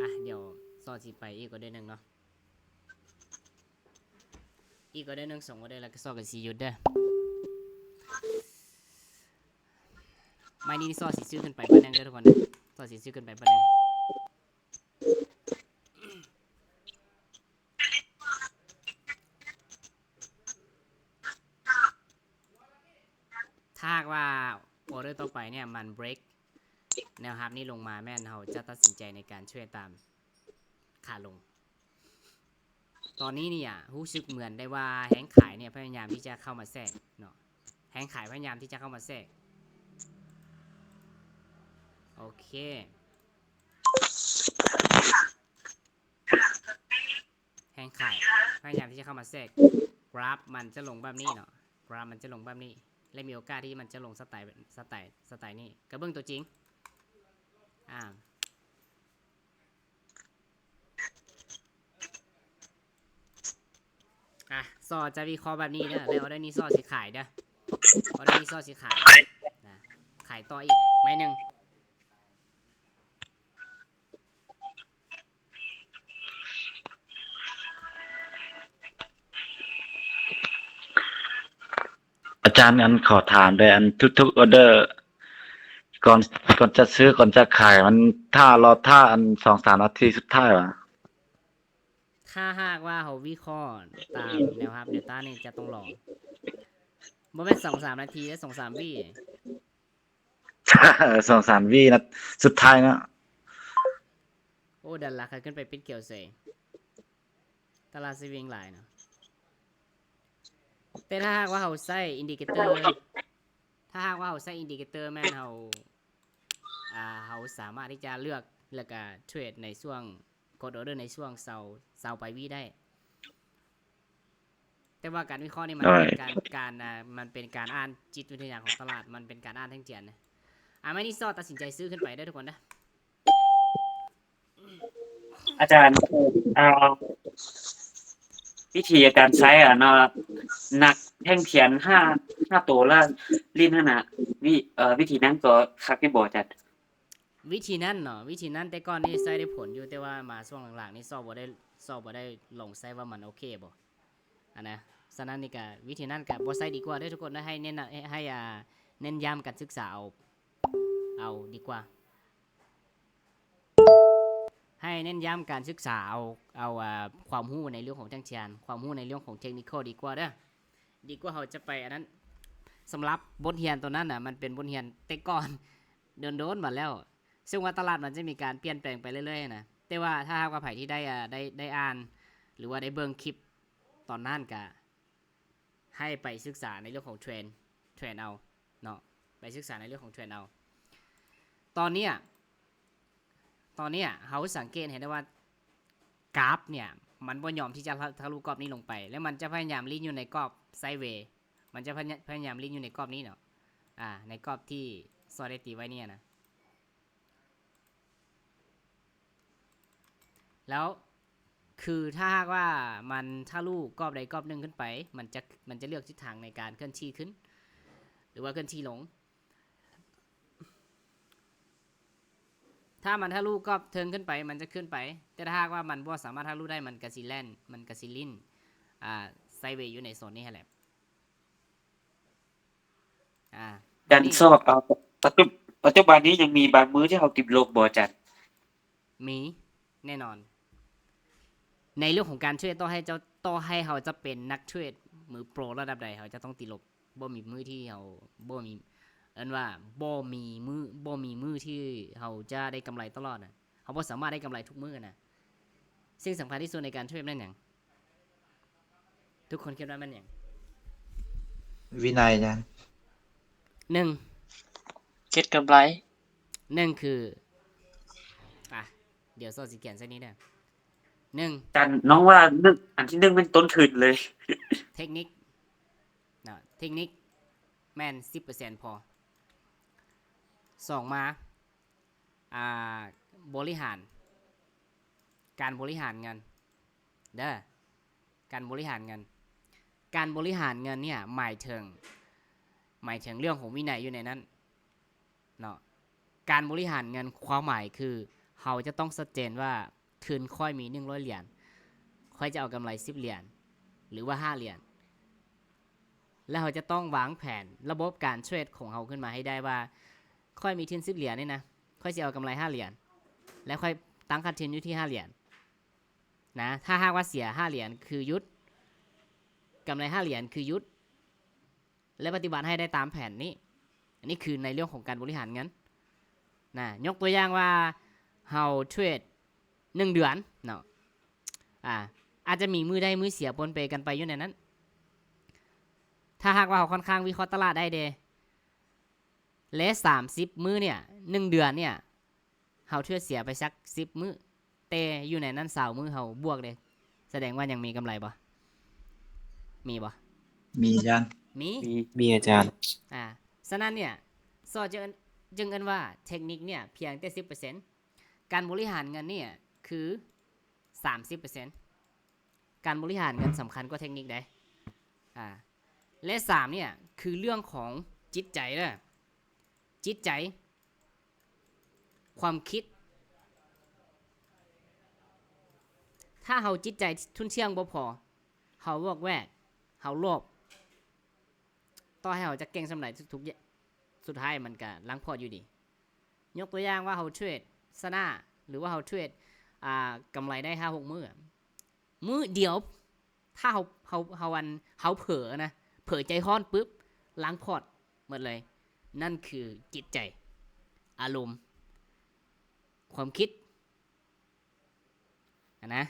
ອາ ດຽວຊໍຊິໄປອີກອອເດີໜຶ່ງເນາະ ອີກອອເດີໜຶ່ງ ສອງອອເດີ ແລ້ວກໍຊໍກໍຊິຢຸດເດີ. ໄມ້ນີ້ຊໍຊິຊື້ຂຶ້ນໄປບາດໜຶ່ງເດີທຸກຄົນເດີ ຊໍຊິຊື້ຂຶ້ນໄປບາດໜຶ່ງ. ຖ້າຫາກວ່າອອເດີຕໍ່ໄປເນ່ຍ ມັນເບຣກແນວຮັບນີ້ລົງມາ ແມ່ນເຮົາຈະຕັດສິນໃຈໃນການເທຣດຕາມຂາລົງ. ຕອນນີ້ເນ່ຍ ຮູ້ສຶກເໝືອນໄດ້ວ່າແຮງຂາຍເນ່ຍ ພະຍາຍາມທີ່ຈະເຂົ້າມາແຊກເນາະ ແຮງຂາຍພະຍາຍາມທີ່ຈະເຂົ້າມາແຊກ. ໂອເຄ ແຮງຂາຍພະຍາຍາມທີ່ຈະເຂົ້າມາແຊກ ກຣາຟມັນຈະລົງແບບນີ້ເນາະ ກຣາຟມັນຈະລົງແບບນີ້ ແລະ ມີໂອກາດທີ່ມັນຈະລົງສະໄຕ ສະໄຕ ສະໄຕນີ້ ກໍເບິ່ງຕົວຈິງ. ອາ ອາ ຊໍຈະວິເຄາະແບບນີ້ເດີ ແລ້ວອໍເດີນີ້ຊໍຊິຂາຍເດີ ອໍເດີນີ້ຊໍຊິຂາຍນະ ຂາຍຕໍ່ອີກໄມ້ໜຶ່ງ. ອາຈານ ອັນ ຂໍຖາມແດ່ ອັນ ທຸກໆອໍເດີ ກ່ອນ ກ່ອນຈະຊື້ ກ່ອນຈະຂາຍ ມັນຖ້າ ລໍຖ້າ ອັນ ສອງສາມນາທີສຸດທ້າຍຫວາ? ຖ້າຫາກວ່າເຮົາວິເຄາະຕາມແນວຮັບແນວຕ້ານນີ້ ຈະຕ້ອງລໍ ບໍ່ແມ່ນສອງສາມນາທີເດ້ ສອງສາມວິ ສອງສາມວິນະ ສຸດທ້າຍເນາະ. ໂອ້ ດັນລາຄາຂຶ້ນໄປປິດກຽວເສຍ ຕະຫຼາດສະວິງຫຼາຍເນາະ. ແຕ່ຖ້າຫາກວ່າເຮົາໃຊ້ອິນດິເຄເຕີ ຖ້າຫາກວ່າເຮົາໃຊ້ອິນດິເຄເຕີ ແມ່ນເຮົາ ອ່າ ເຮົາສາມາດທີ່ຈະເລືອກ ແລ້ວກະເທຣດໃນຊ່ວງ ກົດອໍເດີໃນຊ່ວງເຊົາ ເຊົາປາຍວິໄດ້. ແຕ່ວ່າການວິເຄາະນີ້ມັນເປັນການ ການ ອ່າ ມັນເປັນການອ່ານຈິດວິທະຍາຂອງຕະຫຼາດ ມັນເປັນການອ່ານແທ່ງທຽນນະ. ອາ ໄມ້ນີ້ຊໍຕັດສິນໃຈຊື້ຂຶ້ນໄປເດີທຸກຄົນເດີ. ອາຈານ ເອີ ວິທີການໃຊ້ ອັນ ນັບແທ່ງທຽນຫ້າ ຫ້າໂຕ ແລ້ວຫຼິ້ນຫັ້ນນະ ວິ ເອີ ວິທີນັ້ນກໍຄັກຢູ່ບໍ່ອາຈານ? ວິທີນັ້ນເນາະ ວິທີນັ້ນແຕ່ກ່ອນນີ້ໃຊ້ໄດ້ຜົນຢູ່ ແຕ່ວ່າມາຊ່ວງຫຼັງໆນີ້ຊໍບໍ່ໄດ້ ຊໍບໍ່ໄດ້ລອງໃຊ້ວ່າມັນໂອເຄບໍ່ຫັ້ນນະ. ສະນັ້ນນີ້ກະ ວິທີນັ້ນກະບໍ່ໃຊ້ດີກວ່າເດີທຸກຄົນເດີ. ໃຫ້ເນັ້ນ ໃຫ້ ອ່າ ເນັ້ນຢ້ຳການສຶກສາເອົາ ເອົາດີກວ່າ ໃຫ້ເນັ້ນຢ້ຳການສຶກສາເອົາ ເອົາ ອ່າ ຄວາມຮູ້ໃນເລື່ອງຂອງແທ່ງທຽນ ຄວາມຮູ້ໃນເລື່ອງຂອງເທັກນິກຄໍດີກວ່າເດີ. ດີກວ່າເຮົາຈະໄປອັນນັ້ນ ສຳລັບບົດຮຽນໂຕນັ້ນນະ ມັນເປັນບົດຮຽນແຕ່ກ່ອນ ໂດນໆມາແລ້ວ ເຊິ່ງວ່າຕະຫຼາດມັນຈະມີການປ່ຽນແປງໄປເລື້ອຍໆນະ. ແຕ່ວ່າຖ້າຫາກວ່າໃຜທີ່ໄດ້ ອ່າ ໄດ້ ໄດ້ອ່ານ ຫຼືວ່າໄດ້ເບິ່ງຄລິບຕອນນັ້ນ ກະໃຫ້ໄປສຶກສາໃນເລື່ອງຂອງເທຣນ ເທຣນເອົາເນາະ ໄປສຶກສາໃນເລື່ອງຂອງເທຣນເອົາ. ຕອນເນີ້ຍ ຕອນເນີ້ຍເຮົາສັງເກດເຫັນໄດ້ວ່າກຣາຟເນີ້ຍ ມັນບໍ່ຍອມທີ່ຈະທະ ທະລຸກອບນີ້ລົງໄປ ແລ້ວມັນຈະພະຍາຍາມຫຼິ້ນຢູ່ໃນກອບໄຊເວ ມັນຈະພະຍາ ພະຍາຍາມຫຼິ້ນຢູ່ໃນກອບນີ້ເນາະ ອາ ໃນກອບທີ່ຊໍໄດ້ຕີໄວ້ນີ້ນະ. ແລ້ວຄືຖ້າຫາກວ່າມັນທະລຸກອບໃດກອບໜຶ່ງຂຶ້ນໄປ ມັນຈະ ມັນຈະເລືອກທິດທາງໃນການເຄື່ອນທີ່ຂຶ້ນ ຫຼືວ່າເຄື່ອນທີ່ລົງ. ຖ້າມັນທະລຸກອບເທິງຂຶ້ນໄປ ມັນຈະຂຶ້ນໄປ ແຕ່ຖ້າຫາກວ່າມັນບໍ່ສາມາດທະລຸໄດ້ ມັນກະຊິແລ່ນ ມັນກະຊິຫຼິ້ນ ອ່າ ໄຊເວຢູ່ໃນໂຊນນີ້ຫັ້ນແຫຼະ. ອາ ການຊອກເອົາ ປັດຈຸ ປັດຈຸບັນນີ້ຍັງມີບາງມື້ທີ່ເຮົາຕິດລົບບໍ່ອາຈານ? ມີແນ່ນອນ ໃນເລື່ອງຂອງການເທຣດ ຕໍ່ໃຫ້ເຈົ້າ ຕໍ່ໃຫ້ເຮົາຈະເປັນນັກເທຣດມືໂປລະດັບໃດ ເຮົາຈະຕ້ອງຕິດລົບ. ບໍ່ມີມື້ທີ່ເຮົາ ບໍ່ມີ ເອີ້ນວ່າບໍ່ມີມື້ ບໍ່ມີມື້ທີ່ເຮົາຈະໄດ້ກຳໄລຕະຫຼອດນະ. ເຮົາບໍ່ສາມາດໄດ້ກຳໄລທຸກມື້ນະ. ສິ່ງສຳຄັນທີ່ສຸດໃນການເທຣດແມ່ນຫຍັງ? ທຸກຄົນຄິດວ່າແມ່ນຫຍັງ? ວິໄນນະ ໜຶ່ງ ເກັດກຳໄລ ໜຶ່ງຄື ອາ ດຽວຊໍຊິຂຽນໃສ່ນີ້ເດີ ໜຶ່ງ ອາຈານ ນ້ອງວ່າໜຶ່ງ ອັນທີໜຶ່ງແມ່ນຕົ້ນທຶນເລີຍ ເທັກນິກເນາະ ເທັກນິກແມ່ນສິບເປີເຊັນພໍ. ສອງມາ ອ່າ ບໍລິຫານ ການບໍລິຫານເງິນເດີ ການບໍລິຫານເງິນ ການບໍລິຫານເງິນເນີ້ຍໝາຍເຖິງ ໝາຍເຖິງເລື່ອງຂອງວິໄນຢູ່ໃນນັ້ນເນາະ. ການບໍລິຫານເງິນຄວາມໝາຍຄື ເຮົາຈະຕ້ອງຊັດເຈນວ່າ ທຶນຂ້ອຍມີໜຶ່ງຮ້ອຍຫຼຽນ ຂ້ອຍຈະເອົາກຳໄລສິບຫຼຽນ ຫຼືວ່າຫ້າຫຼຽນ ແລະ ເຮົາຈະຕ້ອງວາງແຜນລະບົບການເທຣດຂອງເຮົາຂຶ້ນມາໃຫ້ໄດ້ວ່າ ຂ້ອຍມີທຶນສິບຫຼຽນນີ້ນະ ຂ້ອຍຊິເອົາກຳໄລຫ້າຫຼຽນ ແລະ ຂ້ອຍຕັ້ງຂາດທຶນຢູ່ທີ່ຫ້າຫຼຽນນະ. ຖ້າຫາກວ່າເສຍຫ້າຫຼຽນຄືຢຸດ ກຳໄລຫ້າຫຼຽນຄືຢຸດ ແລະ ປະຕິບັດໃຫ້ໄດ້ຕາມແຜນນີ້. ອັນນີ້ຄືໃນເລື່ອງຂອງການບໍລິຫານເງິນນະ. ຍົກຕົວຢ່າງວ່າເຮົາເທຣດໜຶ່ງເດືອນເນາະ ອາ ອາດຈະມີມື້ໄດ້ມື້ເສຍປົນເປກັນໄປຢູ່ໃນນັ້ນ. ຖ້າຫາກວ່າເຮົາຂ້ອນຂ້າງວິເຄາະຕະຫຼາດໄດ້ເດ ແລະ ສາມສິບມື້ເນີ້ຍ ໜຶ່ງເດືອນເນີ້ຍ ເຮົາເທຣດເສຍໄປສັກສິບມື້ ແຕ່ຢູ່ໃນນັ້ນຊາວມື້ເຮົາບວກເດ້ ສະແດງວ່າຍັງມີກຳໄລບໍ່? ມີບໍ່? ມີອາຈານ. ມີ ມີ ມີອາຈານ. ອ່າ ສະນັ້ນເນ່ຍ ຊໍ້ຈຶ່ງ ຈຶ່ງເອີ້ນວ່າເທັກນິກເນ່ຍພຽງແຕ່ສິບເປີເຊັນ ການບໍລິຫານເງິນເນ່ຍຄືສາມສິບເປີເຊັນ. ການບໍລິຫານເງິນສຳຄັນກວ່າເທັກນິກໃດ໋. ອ່າ ແລະສາມເນ່ຍຄືເລື່ອງຂອງຈິດໃຈເດີ້ ຈິດໃຈ ຄວາມຄິດ. ຖ້າເຮົາຈິດໃຈທຸ່ນທ່ຽງບໍ່ພໍ ເຮົາວອກແວກ ເຮົາໂລບ ຕໍ່ໃຫ້ເຮົາຈະເກັ່ງສ່ຳໃດ ທຸກໆ ສຸດທ້າຍມັນກະລັງພອດຢູ່ດີ. ຍົກຕົວຢ່າງວ່າເຮົາເທຣດຊະນະ ຫຼືວ່າເຮົາເທຣດ ອ່າ ກຳໄລໄດ້ຫ້າຫົກມື້ ມື້ດຽວ ຖ້າເຮົາ ເຮົາ ເຮົາ ອັນ ເຮົາເຜີນະ ເຜີໃຈຮ້ອນປຶບ ລັງພອດໝົດເລີຍ. ນັ້ນຄືຈິດໃຈ ອາລົມ ຄວາມຄິດ ຫັ້ນນະ.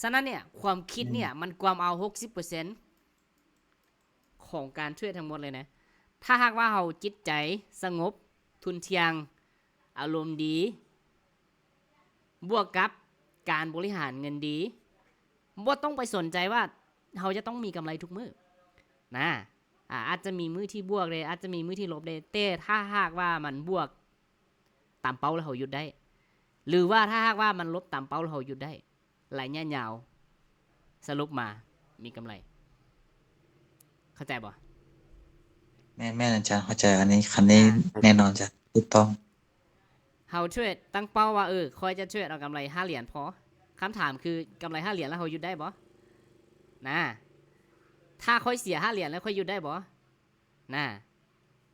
ສະນັ້ນເນ່ຍ ຄວາມຄິດເນ່ຍ ອືມ ມັນກວມເອົາຫົກສິບເປີເຊັນຂອງການເທຣດທັງໝົດເລີຍນະ. ຖ້າຫາກວ່າເຮົາຈິດໃຈສະຫງົບ ທຸ່ນທ່ຽງ ອາລົມດີ ບວກກັບການບໍລິຫານເງິນດີ ບໍ່ຕ້ອງໄປສົນໃຈວ່າເຮົາຈະຕ້ອງມີກຳໄລທຸກມື້ນະ. ອາ ອາດຈະມີມື້ທີ່ບວກເດ້ ອາດຈະມີມື້ທີ່ລົບເດ້ ແຕ່ຖ້າຫາກວ່າມັນບວກຕາມເປົ້າແລ້ວເຮົາຢຸດໄດ້ ຫຼືວ່າຖ້າຫາກວ່າມັນລົບຕາມເປົ້າແລ້ວເຮົາຢຸດໄດ້ ໄລຍະຍາວ ສະຫຼຸບມາມີກຳໄລ. ເຂົ້າໃຈບໍ່? ແມ່ນໆ ອາຈານ ເຂົ້າໃຈ. ອັນນີ້ ຄັນນີ້ ອ່າ ແນ່ນອນ ອາຈານ ຖືກຕ້ອງ. ເຮົາເທຣດຕັ້ງເປົ້າວ່າ ເອີ ຂ້ອຍຈະເທຣດເອົາກຳໄລຫ້າຫຼຽນພໍ. ຄຳຖາມຄື ກຳໄລຫ້າຫຼຽນແລ້ວເຮົາຢຸດໄດ້ບໍ່? ນະ ຖ້າຂ້ອຍເສຍຫ້າຫຼຽນແລ້ວຂ້ອຍຢຸດໄດ້ບໍ່? ນະ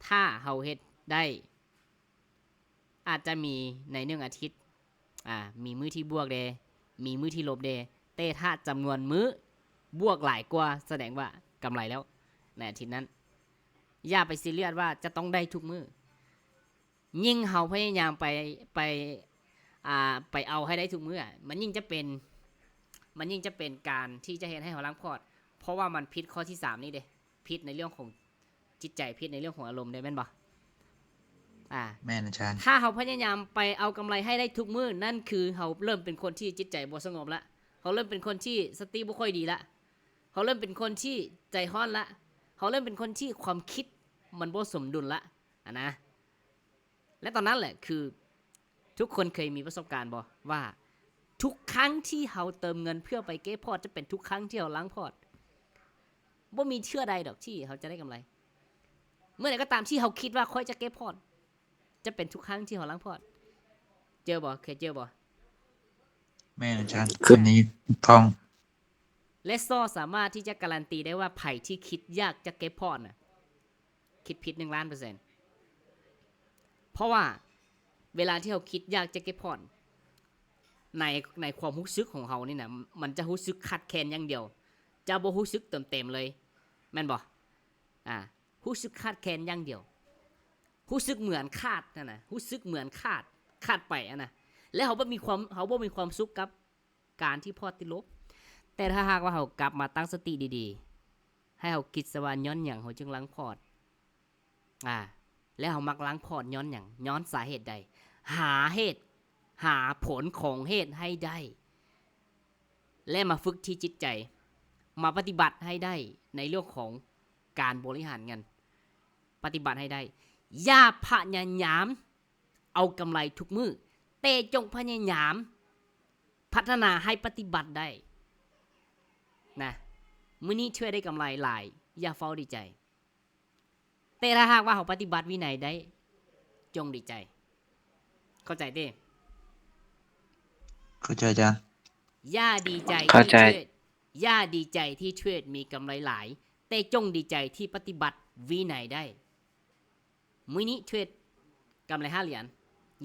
ຖ້າເຮົາເຮັດໄດ້ ອາດຈະມີໃນໜຶ່ງອາທິດ ອາ ມີມື້ທີ່ບວກເດ້ ມີມື້ທີ່ລົບເດ້ ແຕ່ຖ້າຈຳນວນມື້ບວກຫຼາຍກວ່າ ສະແດງວ່າກຳໄລແລ້ວໃນອາທິດນັ້ນ. ຢ່າໄປຊີຣຽສວ່າຈະຕ້ອງໄດ້ທຸກມື້. ຍິ່ງເຮົາພະຍາຍາມໄປ ໄປ ອ່າ ໄປເອົາໃຫ້ໄດ້ທຸກມື້ ມັນຍິ່ງຈະເປັນ ມັນຍິ່ງຈະເປັນການທີ່ຈະເຮັດໃຫ້ເຮົາລັງພອດ ເພາະວ່າມັນຜິດຂໍ້ທີສາມນີ້ເດ້ ຜິດໃນເລື່ອງຂອງຈິດໃຈ ຜິດໃນເລື່ອງຂອງອາລົມເດ້ ແມ່ນບໍ່? ອາ ແມ່ນອາຈານ. ຖ້າເຮົາພະຍາຍາມໄປເອົາກຳໄລໃຫ້ໄດ້ທຸກມື້ ນັ້ນຄືເຮົາເລີ່ມເປັນຄົນທີ່ຈິດໃຈບໍ່ສະຫງົບລະ ເຮົາເລີ່ມເປັນຄົນທີ່ສະຕິບໍ່ຄ່ອຍດີລະ ເຮົາເລີ່ມເປັນຄົນທີ່ໃຈຮ້ອນລະ ເຮົາເລີ່ມເປັນຄົນທີ່ຄວາມຄິດມັນບໍ່ສົມດຸນລະ ຫັ້ນນະ. ແລະຕອນນັ້ນແຫຼະ ຄືທຸກຄົນເຄີຍມີປະສົບການບໍ່ ວ່າທຸກຄັ້ງທີ່ເຮົາເຕີມເງິນເພື່ອໄປເກັບພອດ ຈະເປັນທຸກຄັ້ງທີ່ເຮົາລັງພອດ. ບໍ່ມີເທື່ອໃດດອກທີ່ເຮົາຈະໄດ້ກຳໄລ. ເມື່ອໃດກໍຕາມທີ່ເຮົາຄິດວ່າຂ້ອຍຈະເກັບພອດ ຈະເປັນທຸກຄັ້ງທີ່ເຮົາລັງພອດ. ເຈີບໍ່? ເຄີຍເຈີບໍ່? ແມ່ນອາຈານ ຄືນີ້ຕ້ອງ ແລະຊໍ້ສາມາດທີ່ຈະກາຣັນຕີໄດ້ວ່າ ໃຜທີ່ຄິດຢາກຈະເກັບພອດນະ ຄິດຜິດໜຶ່ງລ້ານເປີເຊັນ. ເພາະວ່າເວລາທີ່ເຮົາຄິດຢາກຈະເກັບພອດ ໃນ ໃນຄວາມຮູ້ສຶກຂອງເຮົານີ້ນະ ມັນຈະຮູ້ສຶກຂາດແຄນຢ່າງດຽວ ຈະບໍ່ຮູ້ສຶກເຕັມໆເລີຍ ແມ່ນບໍ່? ອາ ຮູ້ສຶກຂາດແຄນຢ່າງດຽວ ຮູ້ສຶກເໝືອນຂາດຫັ້ນນະ ຮູ້ສຶກເໝືອນຂາດ ຂາດໄປຫັ້ນນະ ແລ້ວເຮົາບໍ່ມີຄວາມ ເຮົາບໍ່ມີຄວາມສຸກກັບ ການທີ່ພອດຕິດລົບ. ແຕ່ຖ້າຫາກວ່າເຮົາກັບມາຕັ້ງສະຕິດີໆ ໃຫ້ເຮົາຄິດຊະວ່າຍ້ອນຫຍັງເຮົາຈຶ່ງລັງພອດ ອາ ແລ້ວເຮົາມັກລັງພອດຍ້ອນຫຍັງ? ຍ້ອນສາເຫດໃດ? ຫາເຫດ ຫາຜົນຂອງເຫດໃຫ້ໄດ້ ແລະມາຝຶກທີ່ຈິດໃຈ ມາປະຕິບັດໃຫ້ໄດ້ໃນເລື່ອງຂອງການບໍລິຫານເງິນ ປະຕິບັດໃຫ້ໄດ້. ຢ່າພະຍາຍາມ ເອົາກຳໄລທຸກມື້ ແຕ່ຈົ່ງພະຍາຍາມພັດທະນາໃຫ້ປະຕິບັດໄດ້ນະ. ມື້ນີ້ເທຣດໄດ້ກຳໄລຫຼາຍ ຢ່າຟ້າວດີໃຈ ແຕ່ຖ້າຫາກວ່າເຮົາປະຕິບັດວິໄນໄດ້ ຈົ່ງດີໃຈ. ເຂົ້າໃຈຕິ? ເຂົ້າໃຈອາຈານ. ຢ່າດີໃຈທີ່ເທຣດ ຢ່າດີໃຈທີ່ເທຣດມີກຳໄລຫຼາຍ ແຕ່ຈົ່ງດີໃຈທີ່ປະຕິບັດວິໄນໄດ້. ມື້ນີ້ເທຣດກຳໄລຫ້າຫຼຽນ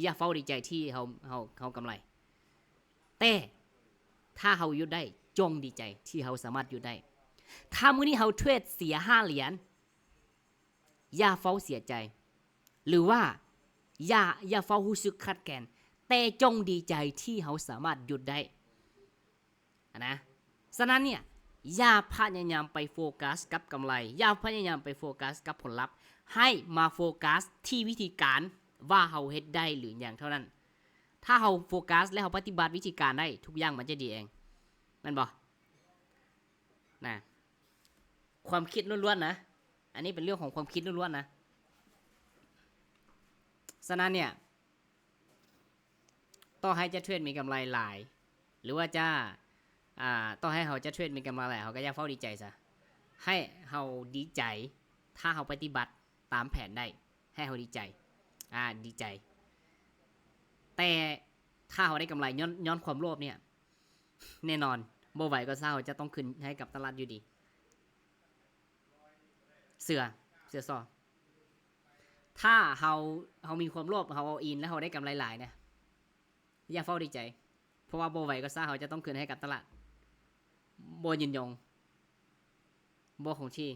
ຢ່າຟ້າວດີໃຈທີ່ເຮົາ ເຮົາ ເຮົາກຳໄລ ແຕ່ຖ້າເຮົາຢຸດໄດ້ ຈົ່ງດີໃຈທີ່ເຮົາສາມາດຢຸດໄດ້. ຖ້າມື້ນີ້ເຮົາເທຣດເສຍຫ້າຫຼຽນ ຢ່າຟ້າວເສຍໃຈ ຫຼືວ່າຢ່າ ຢ່າຟ້າວຮູ້ສຶກຂາດແຄນ ແຕ່ຈົ່ງດີໃຈທີ່ເຮົາສາມາດຢຸດໄດ້. ຫັ້ນນະ. ສະນັ້ນເນ່ຍ ຢ່າພະຍາຍາມໄປໂຟກັສກັບກຳໄລ ຢ່າພະຍາຍາມໄປໂຟກັສກັບຜົນລັບ ໃຫ້ມາໂຟກັສທີ່ວິທີການວ່າເຮົາເຮັດໄດ້ຫຼືຍັງເທົ່ານັ້ນ. ຖ້າເຮົາໂຟກັສ ແລະ ເຮົາປະຕິບັດວິທີການໄດ້ ທຸກຢ່າງມັນຈະດີເອງ ແມ່ນບໍ່? ນະ ຄວາມຄິດລ້ວນໆນະ. ອັນນີ້ເປັນເລື່ອງຂອງຄວາມຄິດລ້ວນໆນະ. ສະນັ້ນເນ່ຍ ຕໍ່ໃຫ້ຈະເທຣດມີກຳໄລຫຼາຍ ຫຼືວ່າຈະ ອ່າ ຕໍ່ໃຫ້ເຮົາຈະເທຣດມີກຳໄລຫຼາຍ ເຮົາກໍຢ່າຟ້າວດີໃຈຊະ. ໃຫ້ເຮົາດີໃຈ ຖ້າເຮົາປະຕິບັດຕາມແຜນໄດ້ ໃຫ້ເຮົາດີໃຈ ອ່າ ດີໃຈ. ແຕ່ຖ້າເຮົາໄດ້ກຳໄລຍ້ອນ ຍ້ອນຄວາມໂລບເນ່ຍ ແນ່ນອນ ບໍ່ໄວກໍຊ້າເຮົາຈະຕ້ອງຄືນໃຫ້ກັບຕະຫຼາດຢູ່ດີ. ເຊື່ອ ເຊື່ອຊໍ. ຖ້າເຮົາ ເຮົາມີຄວາມໂລບ ເຮົາ all in ແລ້ວເຮົາໄດ້ກຳໄລຫຼາຍນະ ຢ່າຟ້າວດີໃຈ ເພາະວ່າບໍ່ໄວກໍຊ້າເຮົາຈະຕ້ອງຄືນໃຫ້ກັບຕະຫຼາດ. ບໍ່ຍືນຍົງ ບໍ່ຄົງທີ່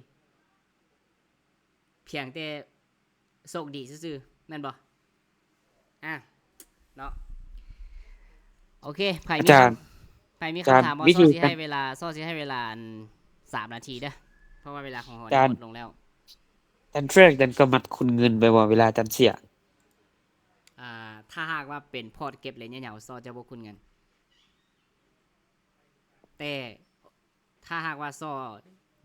ພຽງແຕ່ໂຊກດີຊື່ໆ ແມ່ນບໍ່? ອ່າ ເນາະ ໂອເຄ ໃຜມີ ອາຈານ ຄຳ ໃຜມີຄຳຖາມບໍ່? ວິທີ ຊໍຊິໃຫ້ເວລາ ຊໍຊິໃຫ້ເວລາອັນ ສາມນາທີເດີ້ ເພາະວ່າເວລາຂອງເຮົາ ອາຈານ ໝົດລົງແລ້ວ. ອາຈານເທຣດ ອາຈານກໍມັດຄຸນເງິນໄປບໍ່ ເວລາອາຈານເສຍ? ອ່າ ຖ້າຫາກວ່າເປັນພອດເກັບໄລຍະຍາວ ຊໍຈະບໍ່ຄຸນເງິນ ແຕ່ ຖ້າຫາກວ່າຊໍ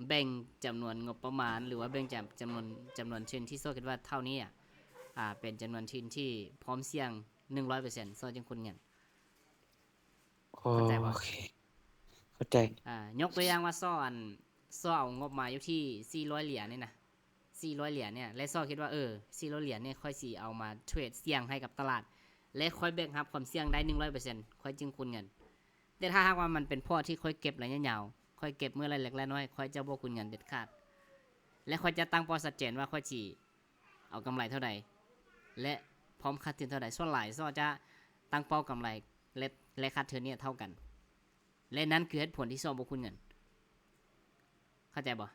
ແບ່ງຈຳນວນງົບປະມານ ຫຼືວ່າແບ່ງຈຳ ຈຳນວນ ຈຳນວນທຶນທີ່ຊໍຄິດວ່າເທົ່ານີ້ອະ ອ່າ ເປັນຈຳນວນທຶນທີ່ພ້ອມສ່ຽງໜຶ່ງຮ້ອຍເປີເຊັນ ຊໍຈຶ່ງຄຸນເງິນ. ໂອເຄ ເຂົ້າໃຈບໍ່? ເຂົ້າໃຈ. ອ່າ ຍົກຕົວຢ່າງວ່າຊໍ ອັນ ຊໍເອົາງົບມາຢູ່ທີ່ສີ່ຮ້ອຍຫຼຽນນີ້ນະ ສີ່ຮ້ອຍຫຼຽນນີ້ ແລະ ຊໍຄິດວ່າ ເອີ ສີ່ຮ້ອຍຫຼຽນນີ້ ຂ້ອຍຊິເອົາມາເທຣດສ່ຽງໃຫ້ກັບຕະຫຼາດ ແລະ ຂ້ອຍແບກຮັບຄວາມສ່ຽງໄດ້ໜຶ່ງຮ້ອຍເປີເຊັນ ຂ້ອຍຈຶ່ງຄູນເງິນ. ແຕ່ຖ້າຫາກວ່າມັນເປັນພອດທີ່ຂ້ອຍເກັບໄລຍະຍາວ ຂ້ອຍເກັບມື້ລະເລັກລະນ້ອຍ ຂ້ອຍຈະບໍ່ຄູນເງິນເດັດຂາດ ແລະ ຂ້ອຍຈະຕັ້ງເປົ້າຊັດເຈນວ່າຂ້ອຍຊິເອົາກຳໄລເທົ່າໃດ ແລະ ພ້ອມຂາດທຶນເທົ່າໃດ. ສ່ວນຫຼາຍຊໍຈະຕັ້ງເປົ້າກຳໄລ ແລະ ແລະ ຂາດທຶນນີ້ເທົ່າກັນ ແລະ ນັ້ນຄືເຫດຜົນທີ່ຊໍບໍ່ຄູນເງິນ. ເຂົ້າໃຈບໍ່?